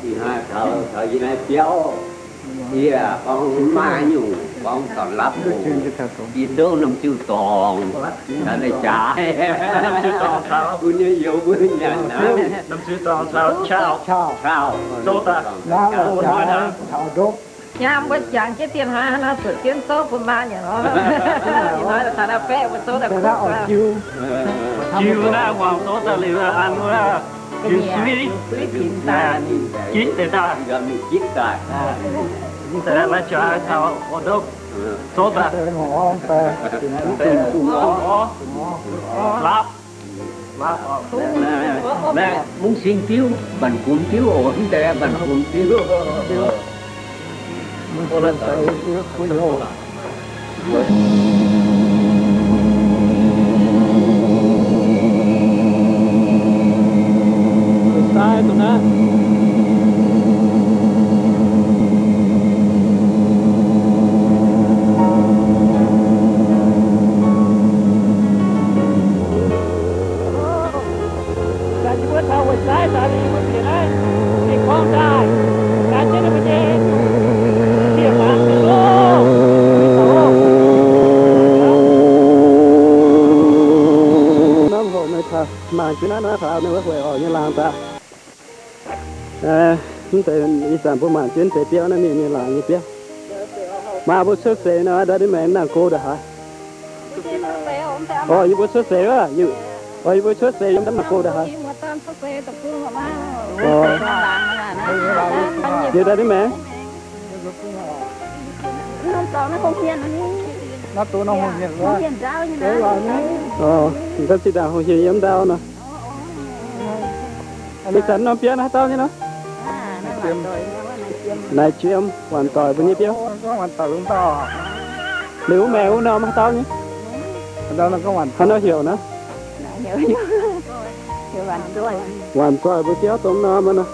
Ih hnoi taux, taux yie naaiv biauv, yie gorngv maaih nyungc gorngv dorn lapv oc. Yie zouv norm ziuh dorngx, taux naaiv jaax, norm ziuh dorngx caux, bun nyei youz mbuo nyanc naaiv. Norm ziuh dorngx caux qauv, qauv, zouv daaih. Hnoi naaiv, hnoi naaiv. Nyaam mbuo jangx jienv dien hnoi, hnangv nor zuqc jienv zouv bun maa nyanc nor. Ih hnoi taux naaiv baeqv mbuo zouv daaih kuv. Jiu naaiv muangx zouv daaih liuz an wuov, jiu suiv, suiv pin daaih, jitv deix daaih. Mv deix naaiv jaax taux orv ndopv, zouv daaih. Laapv. Mungv sing diuv, mbanc gumx diuv oc, mv deix mbanc gumx diuv. Sai dongh naaiv. Norm hoc meih taux mangc jienv naaiv, naaiv taux ninh wuov hueic orqc nyei laangz daaih. Mv deix ih zanc mbuo mangc jienv deix biauv naaiv mingh nyei laangz nyei biauv. Maaih mbuo cuotv seix nor, ndau ninh maengx nangh go ndongc haaix. Orqc, yie mbuo cuotv seix wuov, orqc, yie mbuo cuotv seix yiem naaiv nangh go ndongc haaix. Orqc, yie ndau ninh maengx. Orqc, ndau zinh ndaangc hungh hieh yiem ndau nor. Ih zanc norm biauv naaiv haaix dauh nyei nor? Naaic jiem, waanc doic mbuo nyei biauv. Liuz maengx wuov norm haaix dauh nyei? Haaix nor heuc nor? Waanc doic mbuo biauv dongh norm nor.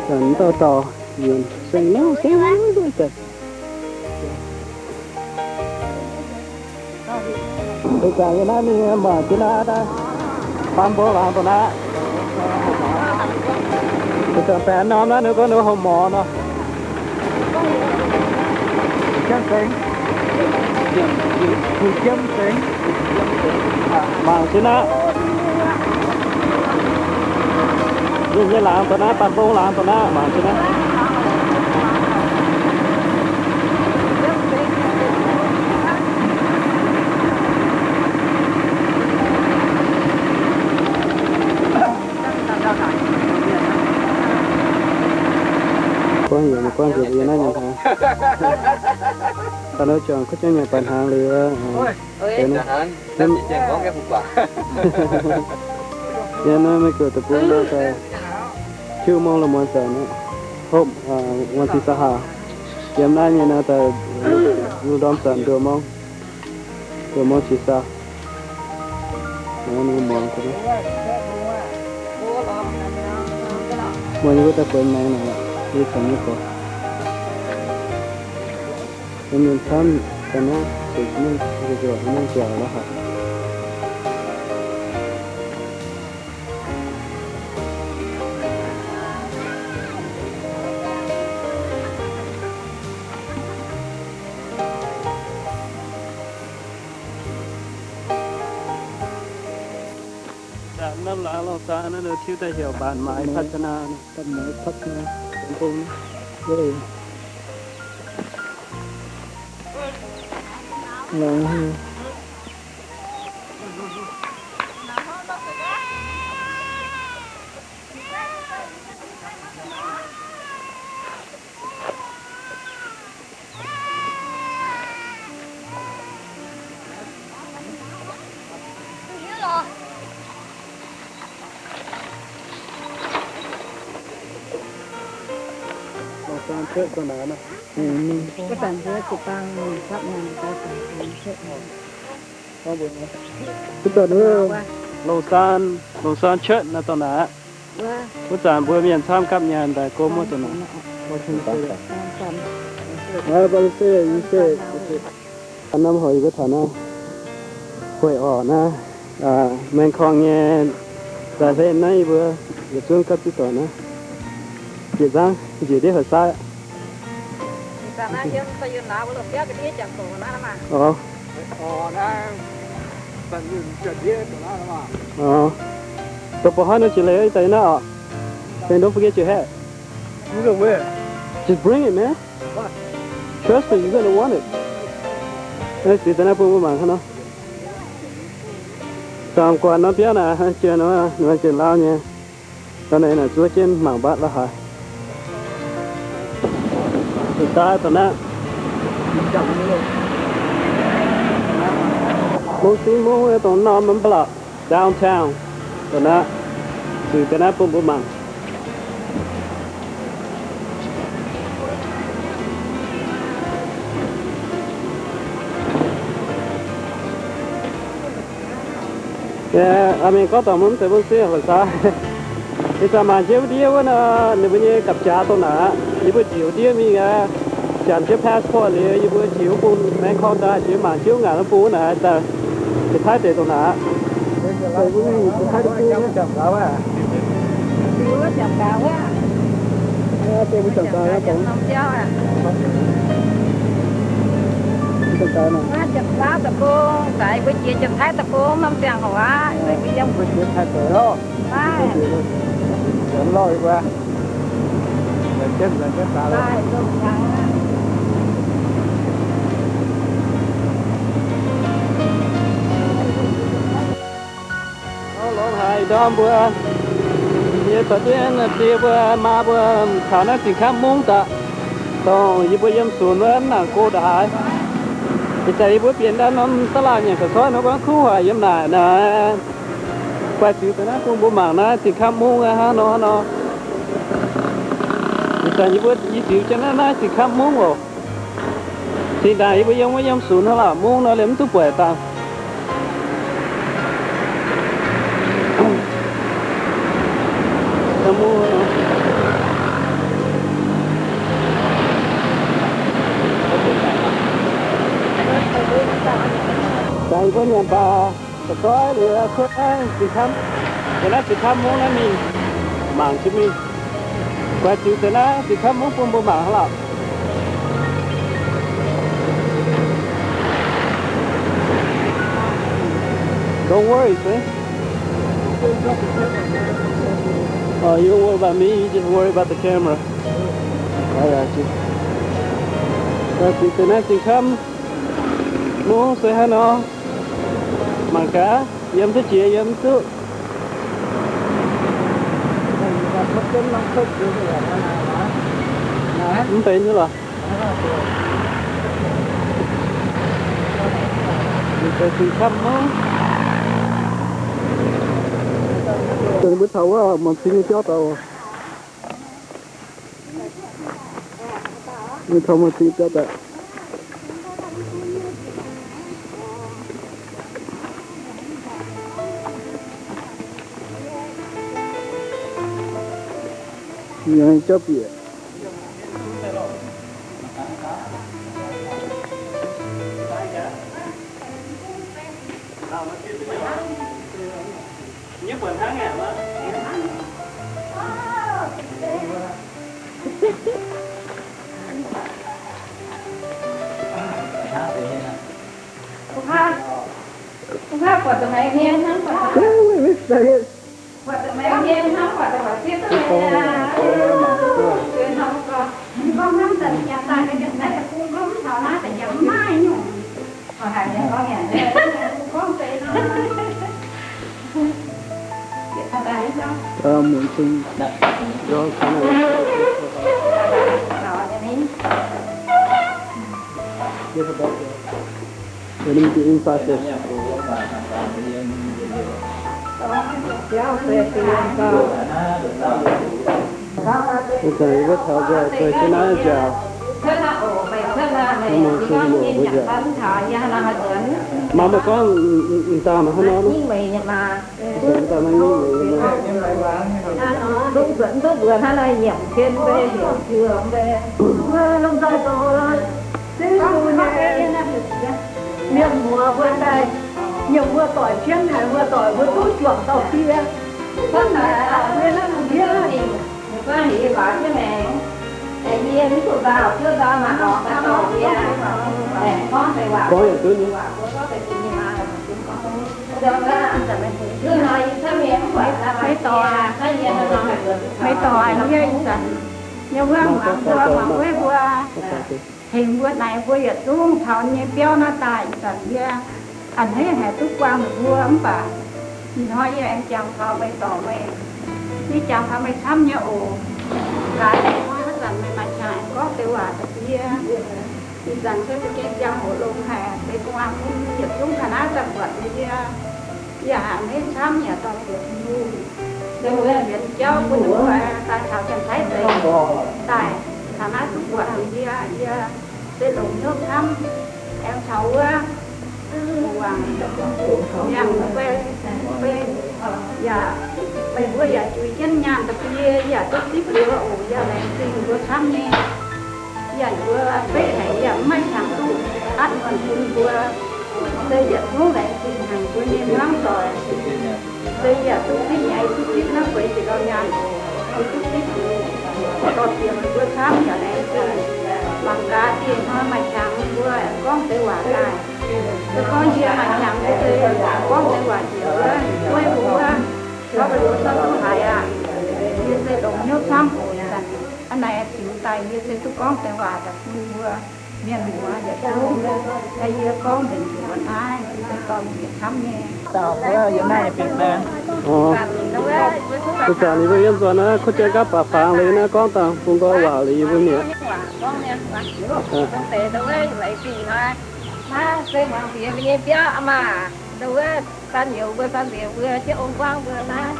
Zanc dauh dauh yienc seng nor seng nor deix. Ih zanc yie naaiv mingh mangc jienv naaiv, naaiv Baan Mbong laangz dongh naaiv. Ih zanc baengh norm naaiv ninh gorngv ninh hopv morz nor. Jiem Zengx, Fu Jiem Zengx, mangc jienv naaiv. Ninh nyei laangz dongh naaiv, Baan Mbong laangz dongh naaiv, mangc jienv naaiv. Guangc yietc, guangc yietc yie naaiv nyanc hnaangx. Da'nor juangc kuv jienv nyanc baac hnaangx liuz. Yie naaiv meih guoqv deic-bung nor daaih tiuv mong la'muonz zanc, hopv muonz cin sou haah. Yiem naaiv nyei nor daaih lungh ndorm zanc nduoh mong, nduoh mong cin sou. Muonz nyei wuov daaih buonx maengx naaic, yie caux nyei gox. Yiem mienh camv daaih naaiv, zuqc mienh njuov, mienh njuov la'haic. Daaih norm laangz lorh zaax naaiv nor tiuv daaih heuc Mbaanc Maaiz Patv Caa Naa, Mbaanc Maaiz Patv Caa Naa, Dongh Mbong naaiv. Laangz haic. Church dongh naaiv nor. Wuov zanc mbuo jiu-baang mingh gapv nyaanh daaih dongh Lausanne, Lausanne Church naaiv dongh naaiv aqv. Wuov zanc mbuo mienh camv gapv nyaanh daaih gomv wuov dongh naaiv. Norm hoc yie mbuo taux naaiv, hoic orqc naaiv, Maengx Korng nyei zaaix hlen naaiv yie mbuo yietc zungv gapv duqv doic naaiv. Jiex nzangv njiec ndiev hoc saaiv. Orv. Dongh ba'hnoi nor jiex leiz daaih naaiv orqc. Then don't forget your hat. Just bring it, man. Trust me, you're gonna want it. Naaiv ziux daaih naaiv bun mbuo mangc hnangv nor. Dangh guanh norm biauv naaic, jiex nor, ninh mbuo jiex lauh nyei. Da'naaiv naaic zuov jienv mangc mbatv la'haaix. Daaih da'naaiv, mungv sin mungv dongh norm mv baac downtown da'naaiv, ziux da'naaiv bun mbuo mangc. Aa, mienh gorngv dongh mv deix mbuo se hoc saav. Ih zanc mangc jienv wuov ndiev wuov nor, ninh mbuo nyei gapv-jaax dongh naaic aqv. Yie mbuo njiec wuov ndiev mingh aqv, janx jienv passport liuz, yie mbuo njiec wuov bung Maengx Korng daaih, njiec mangc jienv wuov ngaanc wuov bung wuov naaic, daaih Janx-Taiv deic dongh naaic aqv. Janx-Taiv deic-bung, mbuo jiex Janx-Taiv deic-bung norm ziangh hoc aqv. Lorz haiz ndorm mbuo, yie caux duqv die mbuo, maa mbuo taux naaiv Zingh Kamv Mungv daaih, dongh yie mbuo yiem sunx wuov mv nangc go ndaaix. Ih zanc yie mbuo bienx ndau norm da'laauh nyanc ga'soiv nor, gorngv kuv hoic yiem naaic naaic. Guaix ziux daaih naaiv bun mbuo mangc naaiv Zingh Kamv Mungv hnangv nor hnangv nor. Ih zanc yie mbuo i ziux jienv naaiv, naaiv Zingh Kamv Mungv oc. Zinh ndaangc yie mbuo yiem wuov yiem sunx hnangv lorqc, mungv nor liemh mv duqv buatc dangh. Dangh yie mbuo nyanc baac da'goiv liuz kuv naaiv Zingh Kamv, yiem naaiv Zingh Kamv Mungv naaiv mingh mangc jienv mingh. Guaix ziux deix naaiv Zingh Kamv Mungv bun mbuo mangc hnangv lorqc. Don't worry, see? Oh, you don't worry about me, you just worry about the camera. Guaix ziux deix naaiv Zingh Kamv Mungv se hnangv nor. Mangc gaax, yiem duqv jiex yiem duqv. Mv benx nyei lorqc. Zingh Kamv Mungv. Mbuo taux wuov muonc cing nyei biauv daaih oc. Mbuo taux muonc cing biauv daaih. Jauv bieqc. Inside this. Ih zanc yie mbuo taux nzoih deix jienv naaiv nziaauc. Maaih meih gorngv m'daaih maaih hnangv nor. M'daaih maaih nyungc meih nyei. Lungh nzoih duqv mbuox hnangv naaiv nyiemc cien mbe, heuc mbe. Lungh nzoih zoux zingv duqv nyei mienh muoz mbuo daaih, nyiemc mbuo doic cien haic, mbuo doic mbuo duqv juangc dauh die. Hnangv naaic, mbuo hnangv ndiev. Gorngv yaac duqv nyei. Maiv dorh, maiv dorh yie ih zanc nyei wuov muangx mbuo, muangx wuov mbuo, tengx mbuo naaic mbuo yietc zungv taux nyei biauv naaiv daaih ih zanc yie a'hneiv haiz duqv buangh ninh mbuo mv baac ih hnoi yie aengx jangx taux meih dorc meih, yie jangx taux meih camv nyei oc. Gaax ih hnoi wuov zanc meih maaih qangx aengx gorngv deix waac daaih yie. Ih zanc se mbuo gengh ziangh hoc longx haic, deix gu'nguaaz bun yietc zungv ga'naaiv daaih buatc yie. Yie a'hneiv camv yaac dorh yietc nyungc, yietc nyungc jauv bun ninh mbuo daaih taux Janx-Taiv deix daaih taux naaiv duqv buatc yie, yie se longx hnyouv camv. Aengx taux wuov wangc, yangh mbuo, mbuo yaac, meih mbuo yaac juix jienv nyaanh da'bie, yaac duqv zipv liuz oc. Yaac laengz zingh mbuo camv nyei. Yaac mbuo feiv haic, yaac mv maaih qangx duqv atv muonc bun mbuo. Se yietc zungv laengz zingh haic mbuo nyei hmuangv doic. Se yaac duqv zipv nyei, duqv zipv naaiv bueix jiex ndau nyaanh oc. Duqv zipv liuz, dorh jiex meih mbuo camv yaac laengz zingh. Mangc gaax dieh hnoi maaih qangx mbuo gorngv deix waac daaih. Se gorngv yie maaih qangx mbuo se gorngv deix waac njiec wuov, wuov, wuov, gorngv mbuo zorqv duqv haiz aqv. Yie se longx hnyouv camv oc. Hnangv naaic ziux daaih yie se duqv gorngv deix waac daaih bun mbuo mienh muoz yietc zungv. Yie gorngv nzengc mbuox naaiv, yie se dorh njiec camv nyei. Dauh wuov yiem naaiv nyei bingx naaiv. Ih zanc ninh mbuo yiem nzuonx naaiv kuv jienv gapv baac fangx liuz naaiv gorngv dangh bun nqoi waac liuz yie mbuo mi'aqv. Naaiv se muangx nziex mbuo nyei biauv aqv maah. Ndau wuov san youz mbuo, san nziex mbuo, jienv ong guangv mbuo naaiv,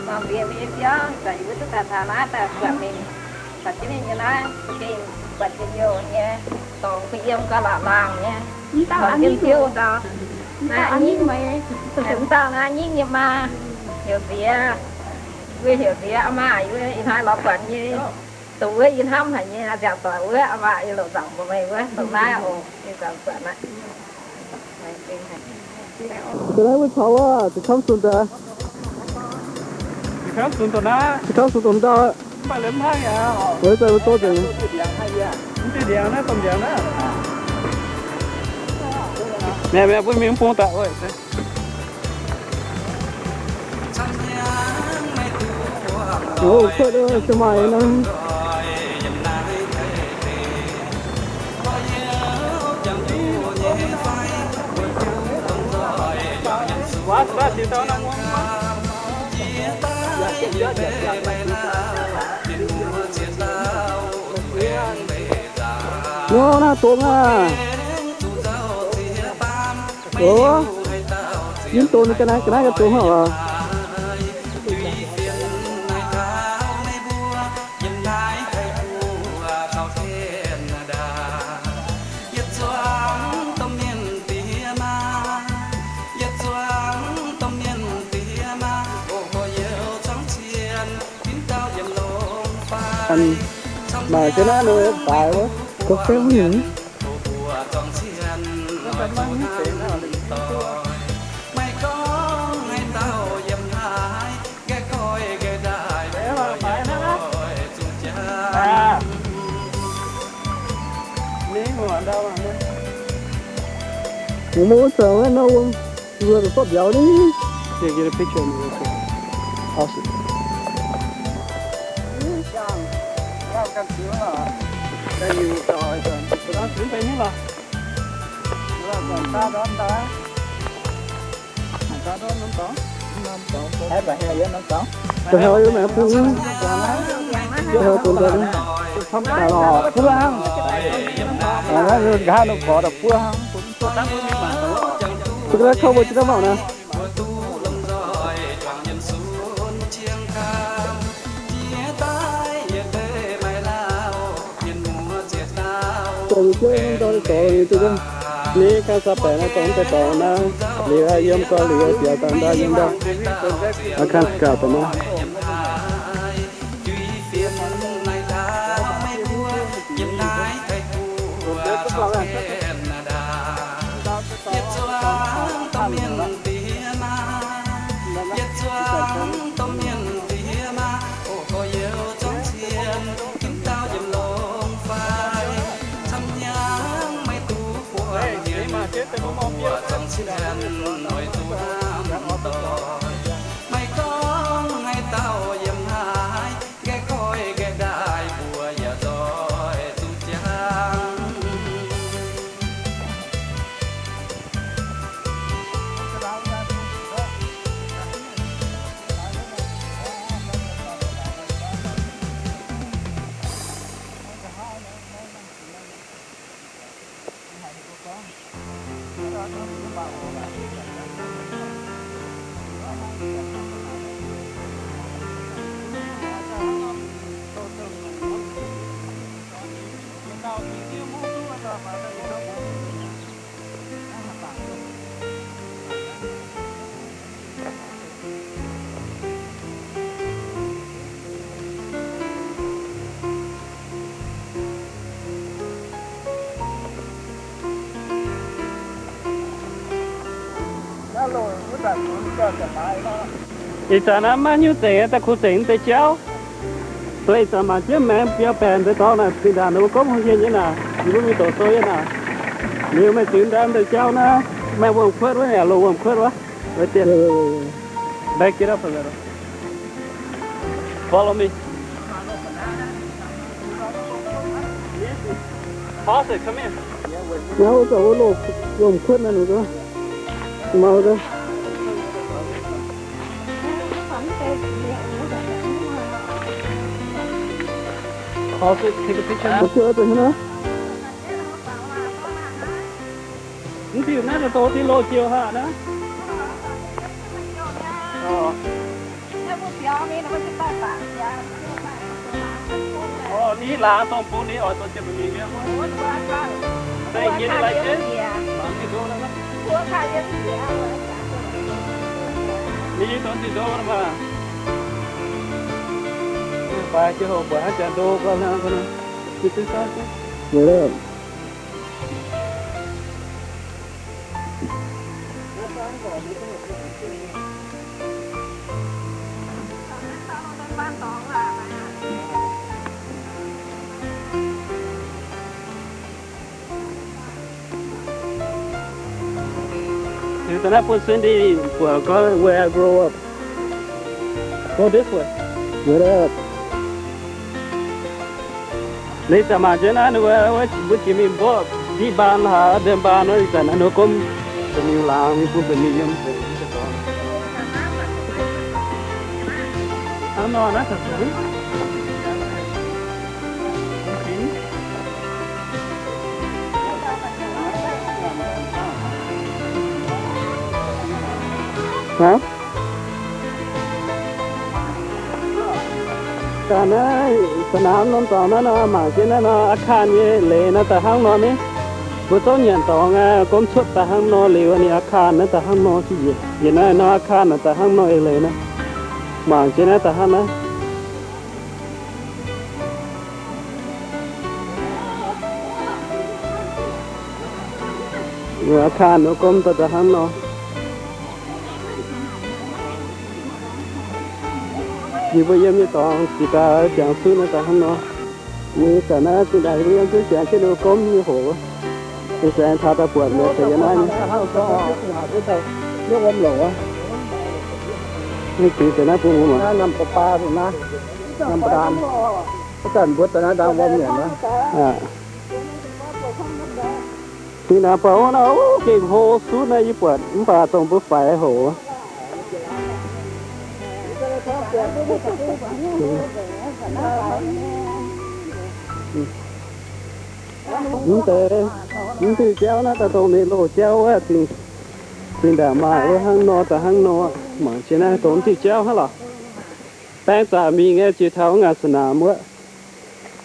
muangx nziex mbuo nyei biauv, zanc yie mbuo duqv daaih taux naaiv daaih buatc mingh, buatc jienv ninh nyei naaiv, za'gengh buatc njien-youh nyei, dorngx kuh yiem gauh laangc laangc nyei. Mv dauh naaiv nyingv nyei maa, heuc nziex, mbuo heuc nziex aa maah, yie ih hnoi lorz buatc nyei, dongh wuov yie hnamv haic nyei, nziaauc doic wuov aa maah, yie longc nzangc mbuox meih wuov, dongh naaiv oc, yie nzangc buatc naaiv. Ga'naaiv wuov caux wuov, ziqc kamv sunc daaih. Ziqc kamv sunc dongh naaiv. Ziqc kamv sunc dongh ndau. Mv baac liemh hnangv yaac. Weic zuqc mbuo zoux nzengc. Mv diuh ndiangx naaiv, domh ndiangx naaiv. Mi'aqv, mi'aqv, bun mingh mv bung daaih oc. Ov, kuotv se maaih naaiv. Nor naaiv dongh aqv. Ov, yie mv dongh ga'naaiv, ga'naaiv ga'dongh hnangv oc. Maaih jienv naaiv nor baaix wuov, ga'fei wuov nyungc. Mbuo mv zoux naaiv nor, mbuo zorqv mbiauz ni. Take a picture. Awesome. Ninh kang saa baeqc naaiv dongh deix dorngx naaiv, liuz yiem gau liuz biaux daaih ndau yiem ndau. Aa, kang gaax daaih naaiv. Yietc zungv domh mienh diex maa, yietc zungv domh mienh diex maa, o gorx-youz zorngv cien, ginv dauh yiem longx fai, camv hnyangx maiv duqv buonc hnyiex, mbuo zorngv cien oix duqv hnamv doic. Maiv gorngv haaix dauh yiem naaiv, nqaeqv koiv nqaeqv ndaaih mbuo yaac nzoih duqv jangv. Ih zanc naaiv maiv nyungc zengc, daaih kuh zengc deix jauv. Dongh ih zanc mangc jienv maengx biaux baengc deix dorngx naaic, zinh ndaangc ninh mbuo gorngv hungh hienh nyei naaic, yie mbuo mingh doqc sou nyei naaic. Liuz meih ziux ndaamv deix jauv naaiv, meih wuom-kuotv wuov yaac loz wuom-kuotv wuov. Back it up a little. Follow me. Pause it, come here. Naaiv wuov zanc wuov loz wuom-kuotv naaiv, ninh mbuo gorngv. Mau gaax. Pause it, take a picture. Mv diuh naaiv daaih doqc diqv loz-jiex haac naaiv. Orv, ni laangz dongh bun ni oix zoux ziepc mingh nyei. Ni zoux ziqc ndo maah. Baaix jienv hoc buatc haaix jaax ndo gau hnangv. Liuz da'naaiv bun Cindy buatc gorngv where I grow up. Go this way. Where up? Liuz zanc mangc jienv naaiv, ninh mbuo, mbuo jiex mingh mborqv diqv mbaan haaix, ndem mbaan wuov, ih zanc naaiv ninh mbuo gomv ba'miuh laangz mingh bun ba'miuh yiem. Hnangv nor naaiv daaih zuqc. Haaix? Ga'naaiv ສະໜາມ norm dorngx naaiv nor, mangc jienv naaiv nor, ອາຄານ nyei leiz naaiv daaih hnangv nor mingh. Mbuo zouv nyanc dorngx aqv, gomv cuotv daaih hnangv nor liuz, ninh ອາຄານ naaiv daaih hnangv nor. Yietc naaiv nor ອາຄານ naaiv daaih hnangv nor eix leiz naaiv. Mangc jienv naaiv daaih hnangv naaiv. ອາຄານ gomv daaih daaih hnangv nor. Yie mbuo yiem nyei dorngx jiex daaih ziangx zuqv naaiv daaih hnangv nor. Yie zanc naaiv zinh ndaangc yie mbuo yiem zuqv ziangx jienv ninh mbuo gomv nyei hoc, ih zanc taux daaih buatc mienh deix yiem naaiv nyei. Mv baac naaiv bun mbuo mangc. Zinh ndaangc buatc wuov nor, gengh hlo sutv naaiv yie buatc, mv baac dongh mbuo faix hoc. Mv deix, mv diuh jauv naaiv daaih dongh ninh loz jauv wuov, zinh, zinh ndaangc maaih wuov hnangv nor daaih hnangv nor. Mangc jienv naaiv dongh mv diuh jauv hnangv lorqc. Baeng zaqc mingh nyei jiex taux ngaanc ສະໜາມ wuov.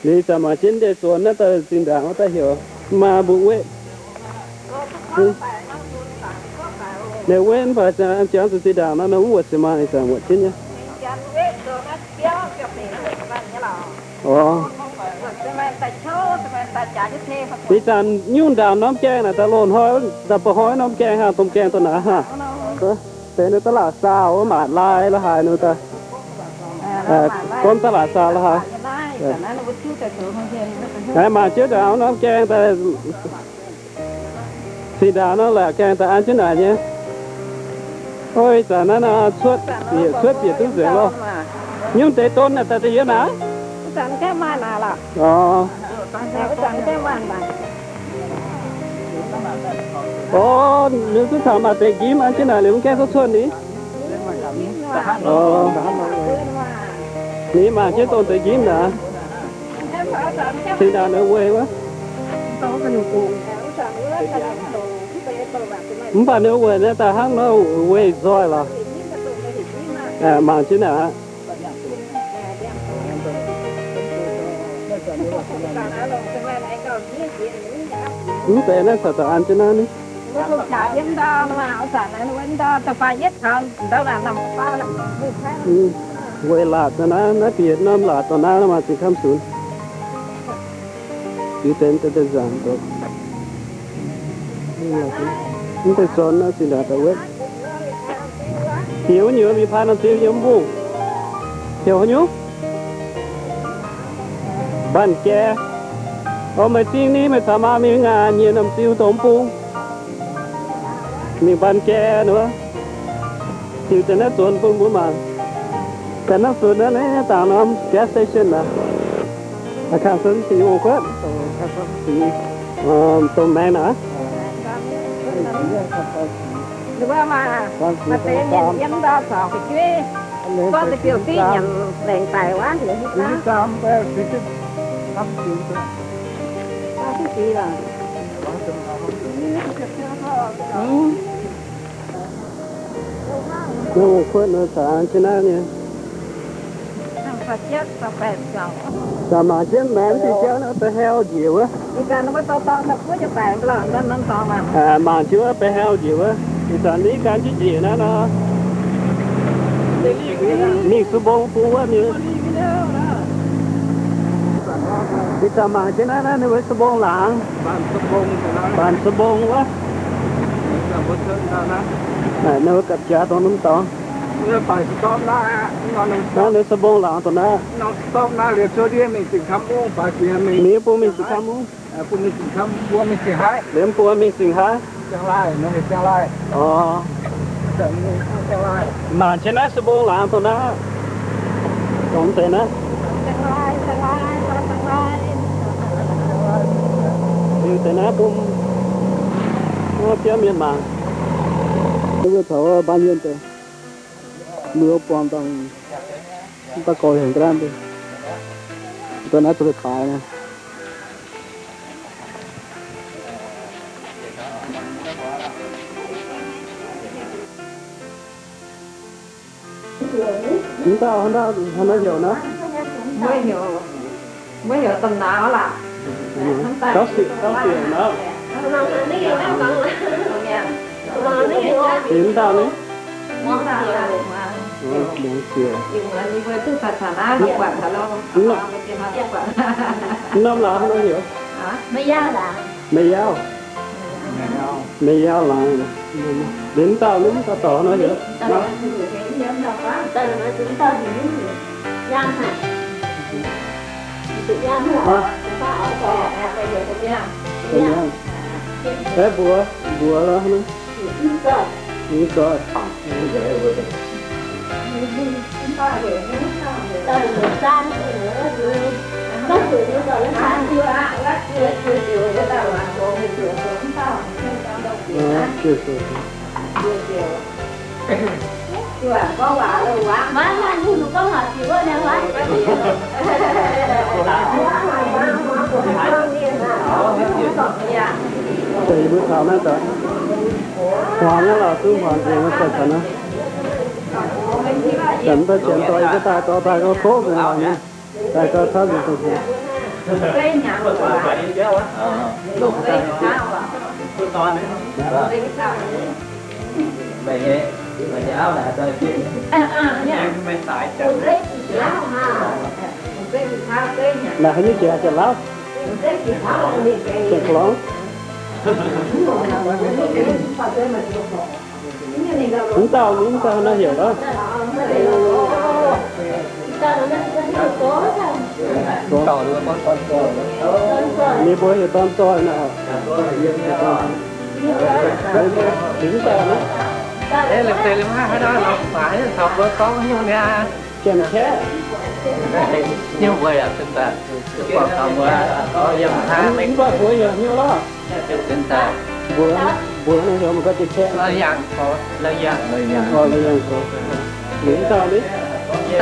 Liuz zanc mangc jienv ndeic-zuonx naaiv daaih zinh ndaangc wuov daaih heuc Maaih mbuo weqv. Ninh weqv mv baac jangx zuqc zinh ndaangc nor, ninh mv wuotc se maaih ih zanc wuotc jienv nyei. Orv. Ih zanc nyungc ndaangc norm gaengh naaic, daaih loz-hnoi, daaih ba'hnoi norm gaengh haah, domh gaengh dongh naaic haah. Deix ninh da'laatc saa wuov, maaic lai la'haaix ninh daaih. Gorngv da'laatc saa la'haaix. Mangc jienv ndaangc norm gaengh daaih, zinh ndaangc nor laaic gaengh daaih an jienv naaic nyei. Ov, ih zanc naaiv cuotv bieqc, cuotv bieqc duqv nzengc loh. Nyungc deix don naaic daaih deix yiem naaic? Orv. Orv, ninh zungv taux maaih deix njimv an jienv naaic liuz mv gaengh cuotv cuotv ni. Orv. Ninh mangc jienv dongh deix njimv naaic. Zinh ndaangc ninh weih wuov. Mv baac ninh weih naaiv daaih hnangv nor weih nzoih lorqc. Mangc jienv naaic aqv. Mv zeiz naaiv caux daaih an jienv naaiv ni. Weic laatc daaih naaiv, naaiv bieqc norm laatc daaih naaiv maaih zingh kamv sunx. Jiu deix deix nzaangc doqc. Mv deix zorn naaiv zinh ndaangc daaih wetv. Bieqc wuov nyuoz mingh paaix norm ziu yiem mv bung. Heuc haaix nyungc? Mbanh Gae. Orv, meih zingh ni, meih caux maa mingh ngaanc nyiex norm ziu dongh mv bung. Mingh Mbanh Gae wuov. Diuc deix naaiv zuonx bun mbuo mangc. Daaih naaiv zuonx naaiv, naaiv dangc norm gas station naaic. Kang Sou Sic ong kuotv. Dongh maengx naaic. Naaiv ong kuotv nor caux jienv naaiv nyei. Daaih mangc jienv maengx diuh jauv naaiv da'heu njiec wuov. Mangc jienv wuov da'heu njiec wuov. Ih zanc ni gan jienv njiec naaiv nor. Mingh su mbong bung wuov mienh. Ih zanc mangc jienv naaiv, naaiv ninh mbuo su mbong laangz. Mbanc su mbong wuov. Naaiv ninh mbuo gapv jaax dongh norm dorngx. Naaiv ninh su mbong laangz dongh naaiv. Ninh bung mingh Zingh Kamv Mungv. Liemh mbuo mingh Zingh Haaix. Orv. Mangc jienv naaiv su mbong laangz dongh naaiv. Dongh deix naaiv. Liuz deix naaiv bung, biauv mienh mangc. Mbuo taux mbaan yienh deix, mbuo buangh dangh, mv baac gorx heuc ga'naaiv, dongh naaiv zuqc baaix naaiv. Mv dauh, mv dauh haaix nor heuc naaiv? Mbuo heuc, mbuo heuc Domh Nauz laac. Gauv siec, gauv siec naaiv. Mv dauh ni? Mbuo duqv caux naaiv buatc taux lo. Mv norm laangz haaix nor heuc? Meih Yaauv. Meih Yaauv laangz. Liuz mv dauh ni, mv dauh dorc haaix nor heuc? Aeqv, mbuox, mbuox lorqc. Mv zoih. Deix mbuo taux naaiv daaih, huaangx naaiv lorqc, duqv huaangx nzengc wuov daaih taux naaiv. Zanc daaih janx doic yie daaih dorh daaih gauh goqv nzengc lorqc nyei. Daaih gauh tauv nzengc dongh nzengc. Naaic haaix nyungc jiex, jiex Laauv? Jiex Laauv. Mv dauh, mv dauh naaiv heuc lorqc. Ninh mbuo heuc Dorn Zoih naaiv. Mv dauh naaiv. Janx-Kaeqv. Mv baac mbuox heuc hnyouv lorqc. Mbuox, mbuox naaiv heuc mv gorngv Janx-Kaeqv. Orv, La'yangh Gox. Mv dauh ni. Orv.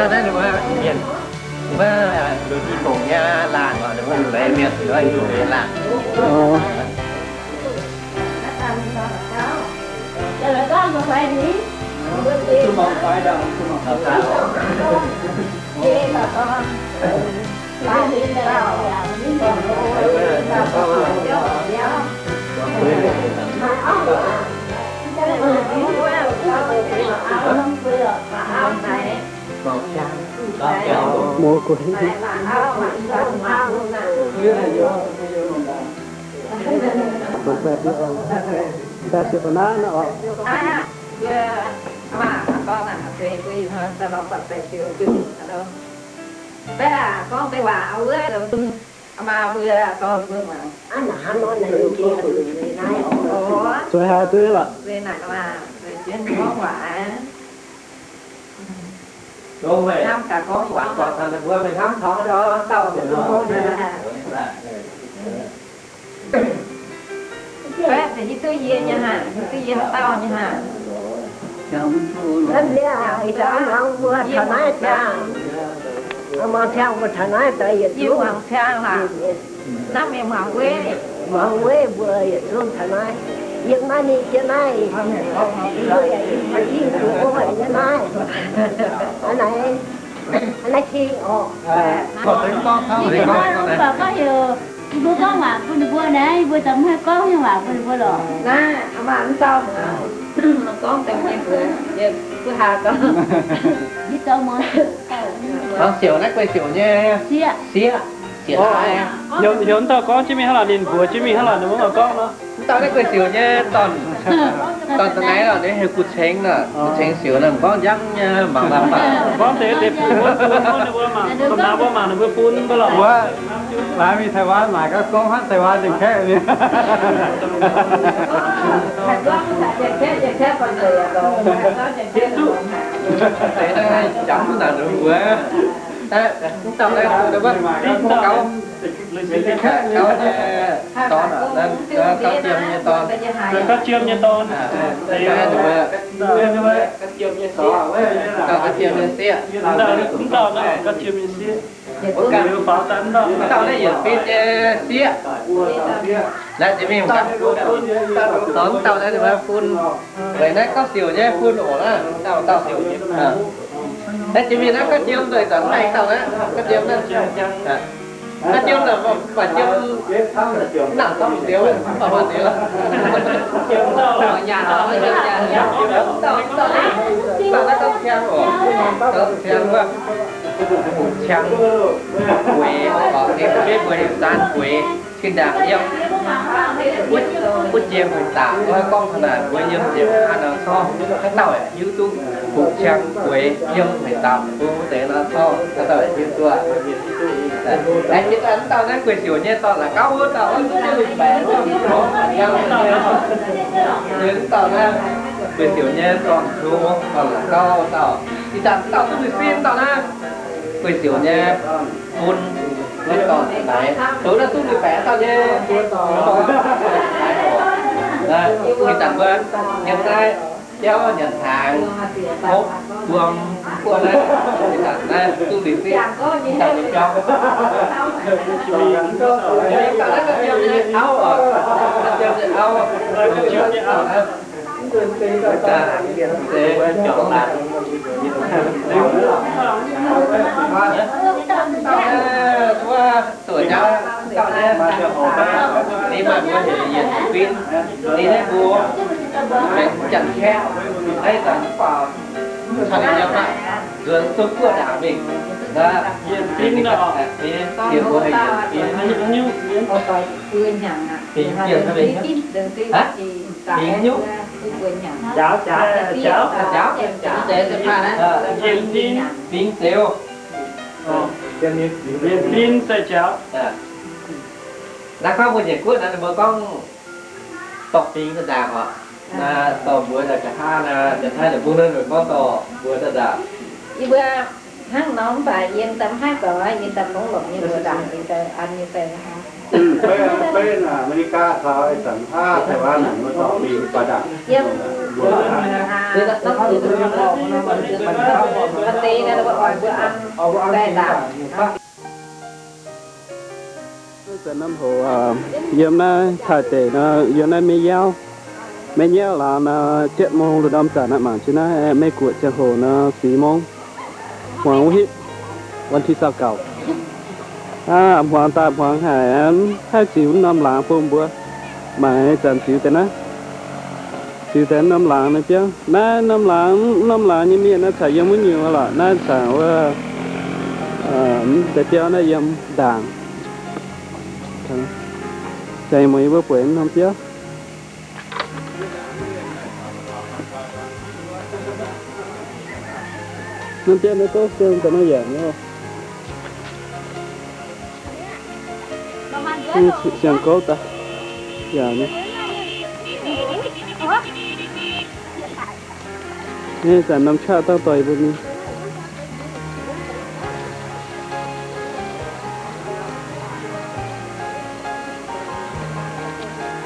Mbuo gueix. Mv baac siec ba'naaiv nor oc. Zueiz haiz duqv lorqc. Hiuv duqv yie nyei haic, hiuv duqv yie haaix dauh nyei haic. Hnangv naaiv, ih zanc mbuo taux naaiv ziangh, mbuo taux naaiv daaih yietc zungv muangx ciang laac. Hnangv mienh muangx weiv, muangx weiv mbuo yietc zungv taux naaiv. Yiem naaiv ninh jienv naaiv, mbuo yaac yiem zuqc wuov nyei naaiv. Hnangv naaiv, hnangv naaiv king oc. Mv baac gorngv heuc yie mbuo gorngv waac bun ninh mbuo naaiv, yie mbuo zungv mv haih gorngv nyei waac bun ninh mbuo lorqc. Naaiv, mv dauh gorngv deix mienh mbuox, mbuo haaix dauh Hnangv siouc naaiv guei siouc nyei sieqv, sieqv, sieqv daaih. Heuc, heuc mv dauh gorngv jienv mingh hnangv lorqc, ninh mbuox jienv mingh hnangv lorqc, ninh mbuo mv gorngv nor. Mv dauh naaiv guei siouc nyei dorn, dorn da'naaiv lorqc, ninh heuc Guv Ceng nor, Guv Ceng siouc nor, gorngv njang nyei mangc mangc mangc. Gorngv deix deix bun, bun ninh mbuo mangc, domh naaiv mbuo mangc ninh mbuo bun mbuo lorqc. Wuov, laaix mingh Taiwan maaic gaax gorngv hnangv Taiwan Janx-Kaeqv mingh. Jangx mv nangc ninh mbuo. Mv dauh naaiv, gauv, gauv nyei dorn, gauv jiem nyei dorn. Gauv jiem nyei dorn. Gauv jiem nyei sieqv. Mv dauh naaiv gauv jiem nyei sieqv. Mv dauh naaiv yietc fitv nyei sieqv. Naaiv jiex mingh gaax. Mv dauh naaiv ninh mbuo bun. Weic naaiv gauv siouc nyei bun oc. Naaiv dauh siouc nyei. Naaiv jiex mingh naaiv gauv jiem nduoih zanc naaiv dauh naaiv gauv jiem naaiv. Gauv jiem naaiv maaih jiem nangc dorngx dioux, mv baac maaih deix. Dauh naaiv gauv ciang oc. Gauv ciang wuov. Ciang gueix oc, ninh mbuo mbuox ninh zaanx gueix, cin-ndaangc yiem wuov jiem huingx daaih, gorngv taux naaic mbuo yiem nzengc hnangv nor corc, haaix dauh hiuv duqv Fuqv Ciang Gueix yiem huingx daaih mbuo wuov deix nor corc, haaix dauh hiuv duqv. Aengx jiex daaih mv dauh naaiv guei siouc nyei dorn la'gauv wuov dauh, mv dauh naaiv guei siouc nyei dorn, dorn la'gauv wuov dauh. Ih zanc mv dauh duqv lui-sin dauh naaiv. Guei siouc nyei bun, dorn naaic, douz naaiv duqv lui-baeqc dauh nyei. Ih zanc mbuo yiem naaiv jauv nyanc hnaangx, hopv wuom buo naaiv, ih zanc naaiv duqv lui-sin, ih zanc nyei jauv. Ih zanc naaiv ga'jiem nyei auv oc, ga'jiem nyei auv, Doqc jauv dauh naaiv, ninh maaih mbuo heuc Yienc Fin. Ninh naaiv mbuo benx Janx-Kaeqv, naaiv zanc mv baac caux ninh yiem aqv, nzuonx Zong-Guoqv ndaangc mingh. Yienc Fin, ninh diex mbuo heuc Yienc Fin. Fingx Bienh, Fingx Nyuv, Fingx Zeux, Fingx Zeux. Yienc Fin se jaux. Naaiv gorngv mbuo Nyiec Guoqv naaiv, ninh mbuo gorngv dorh fingx daaih ndaangc oc. Naaiv dorh mbuox daaih ga'haav naaiv, Janx-Taiv ninh mbuo naaiv gorngv dorh mbuox daaih ndaangc. Yie mbuo hnangv nor mv baac yiem daaih mv haih zoux, yiem daaih dongh longc nyei mbuox ndaangc, yiem daaih an nyei daaih. Beiv, beiv naaic America caux ih zanc aav Taiwan naaic mbuo dorh fingx daaih ndaangc. Yiem, aa, maaih deix naaiv mbuo oix mbuo an daaih ndaangc. Zanc norm hoc, aa, yiem naaiv Taiv deic nor, yiem naaiv mei nyauv, mei nyauv laangz nor, yietv mong lungh ndorm zanc aqv, mangc jienv naaiv, aeqv, Mei-Guoqv ziangh hoc nor, sic mong, hmuangx wuov hitv, วันที่ซาวเก้า. Aa, hmuangx daaih hmuangx haic, mv haih ziux norm laangz bun mbuo. Mangc zanc ziux deix naaiv, ziux deix norm laangz naaiv biauv. Naaiv norm laangz, norm laangz nyei mienh naaiv caux yiem wuov nyungc lorqc. Naaiv caux wuov, aa, deix biauv naaiv yiem ndaangc. Jangx mueiz yie mbuo bueix norm biauv. Norm biauv naaiv gouv siang daaih nor yaac nyei. Siang gouv daaih yaac nyei. Naaiv zanc norm qaqv dangh doix mbuo mingh.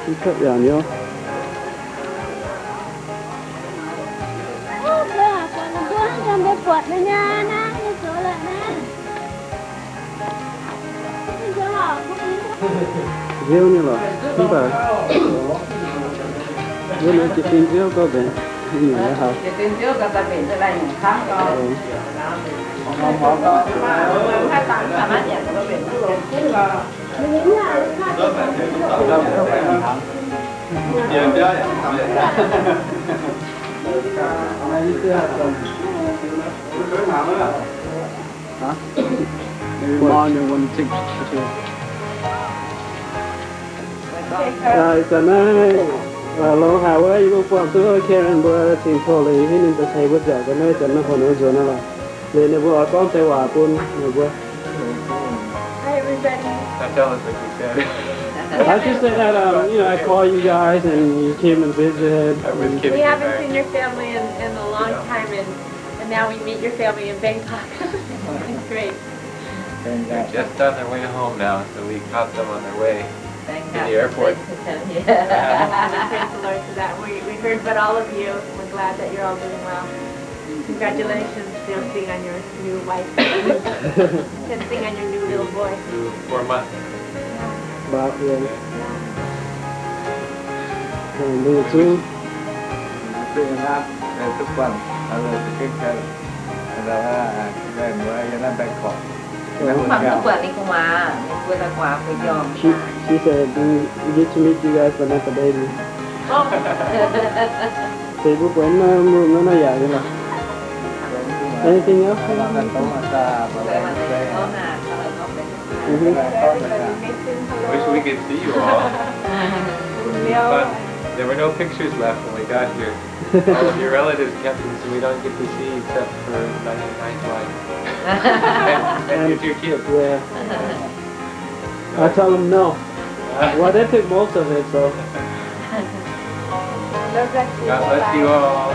Norm qaqv yaac nyei. Nziouv nyei lorqc, mv baac wuov naaiv jiex fing nziouv gorngv mbenc, nyungc haaix. Huh? Maybe more than one thing. Okay. Aa, ih zanc naaiv, aa, longx haic wuov, yie mbuo buangh duqv Karen mbuo cingx coqv leiz hingv ninh daaih tengx mbuo nziaauc ga'naaiv zanc naaiv hoc nor nzuonx naaiv lorqc. Liuz ninh mbuo oix gorngv deix waac bun ninh mbuo. Hi, everybody. Now tell us what you said. I just said that, um, you know, I call you guys and you came and visited. I was kidding. We haven't seen your family in, in a long time, and And now we meet your family in Bangkok. It's great. They're just on their way home now, so we caught them on their way to the airport. Bangkok. Yeah, we praise the Lord for that. We, we heard about all of you. We're glad that you're all doing well. Congratulations, dancing on your new wife. Dancing on your new little boy. New four months. Baac yie, mbuo zuqc, mv baac mv buatc ninh gu'nguaaz, ninh mbuo daaih gu'nguaaz mbuo jorm. She, she said, "We get to meet you guys, but not the baby." Deix mbuo buatc naaiv mbuo naaiv yaac nyei lorqc. Anything else? Mm-hmm. Wish we could see you all. It was fun. There were no pictures left when we got here. All of your relatives kept them, so we don't get to see except for my, my wife and, and your two kids. Yeah. I tell them no. Well, they took most of it, so. God bless you all.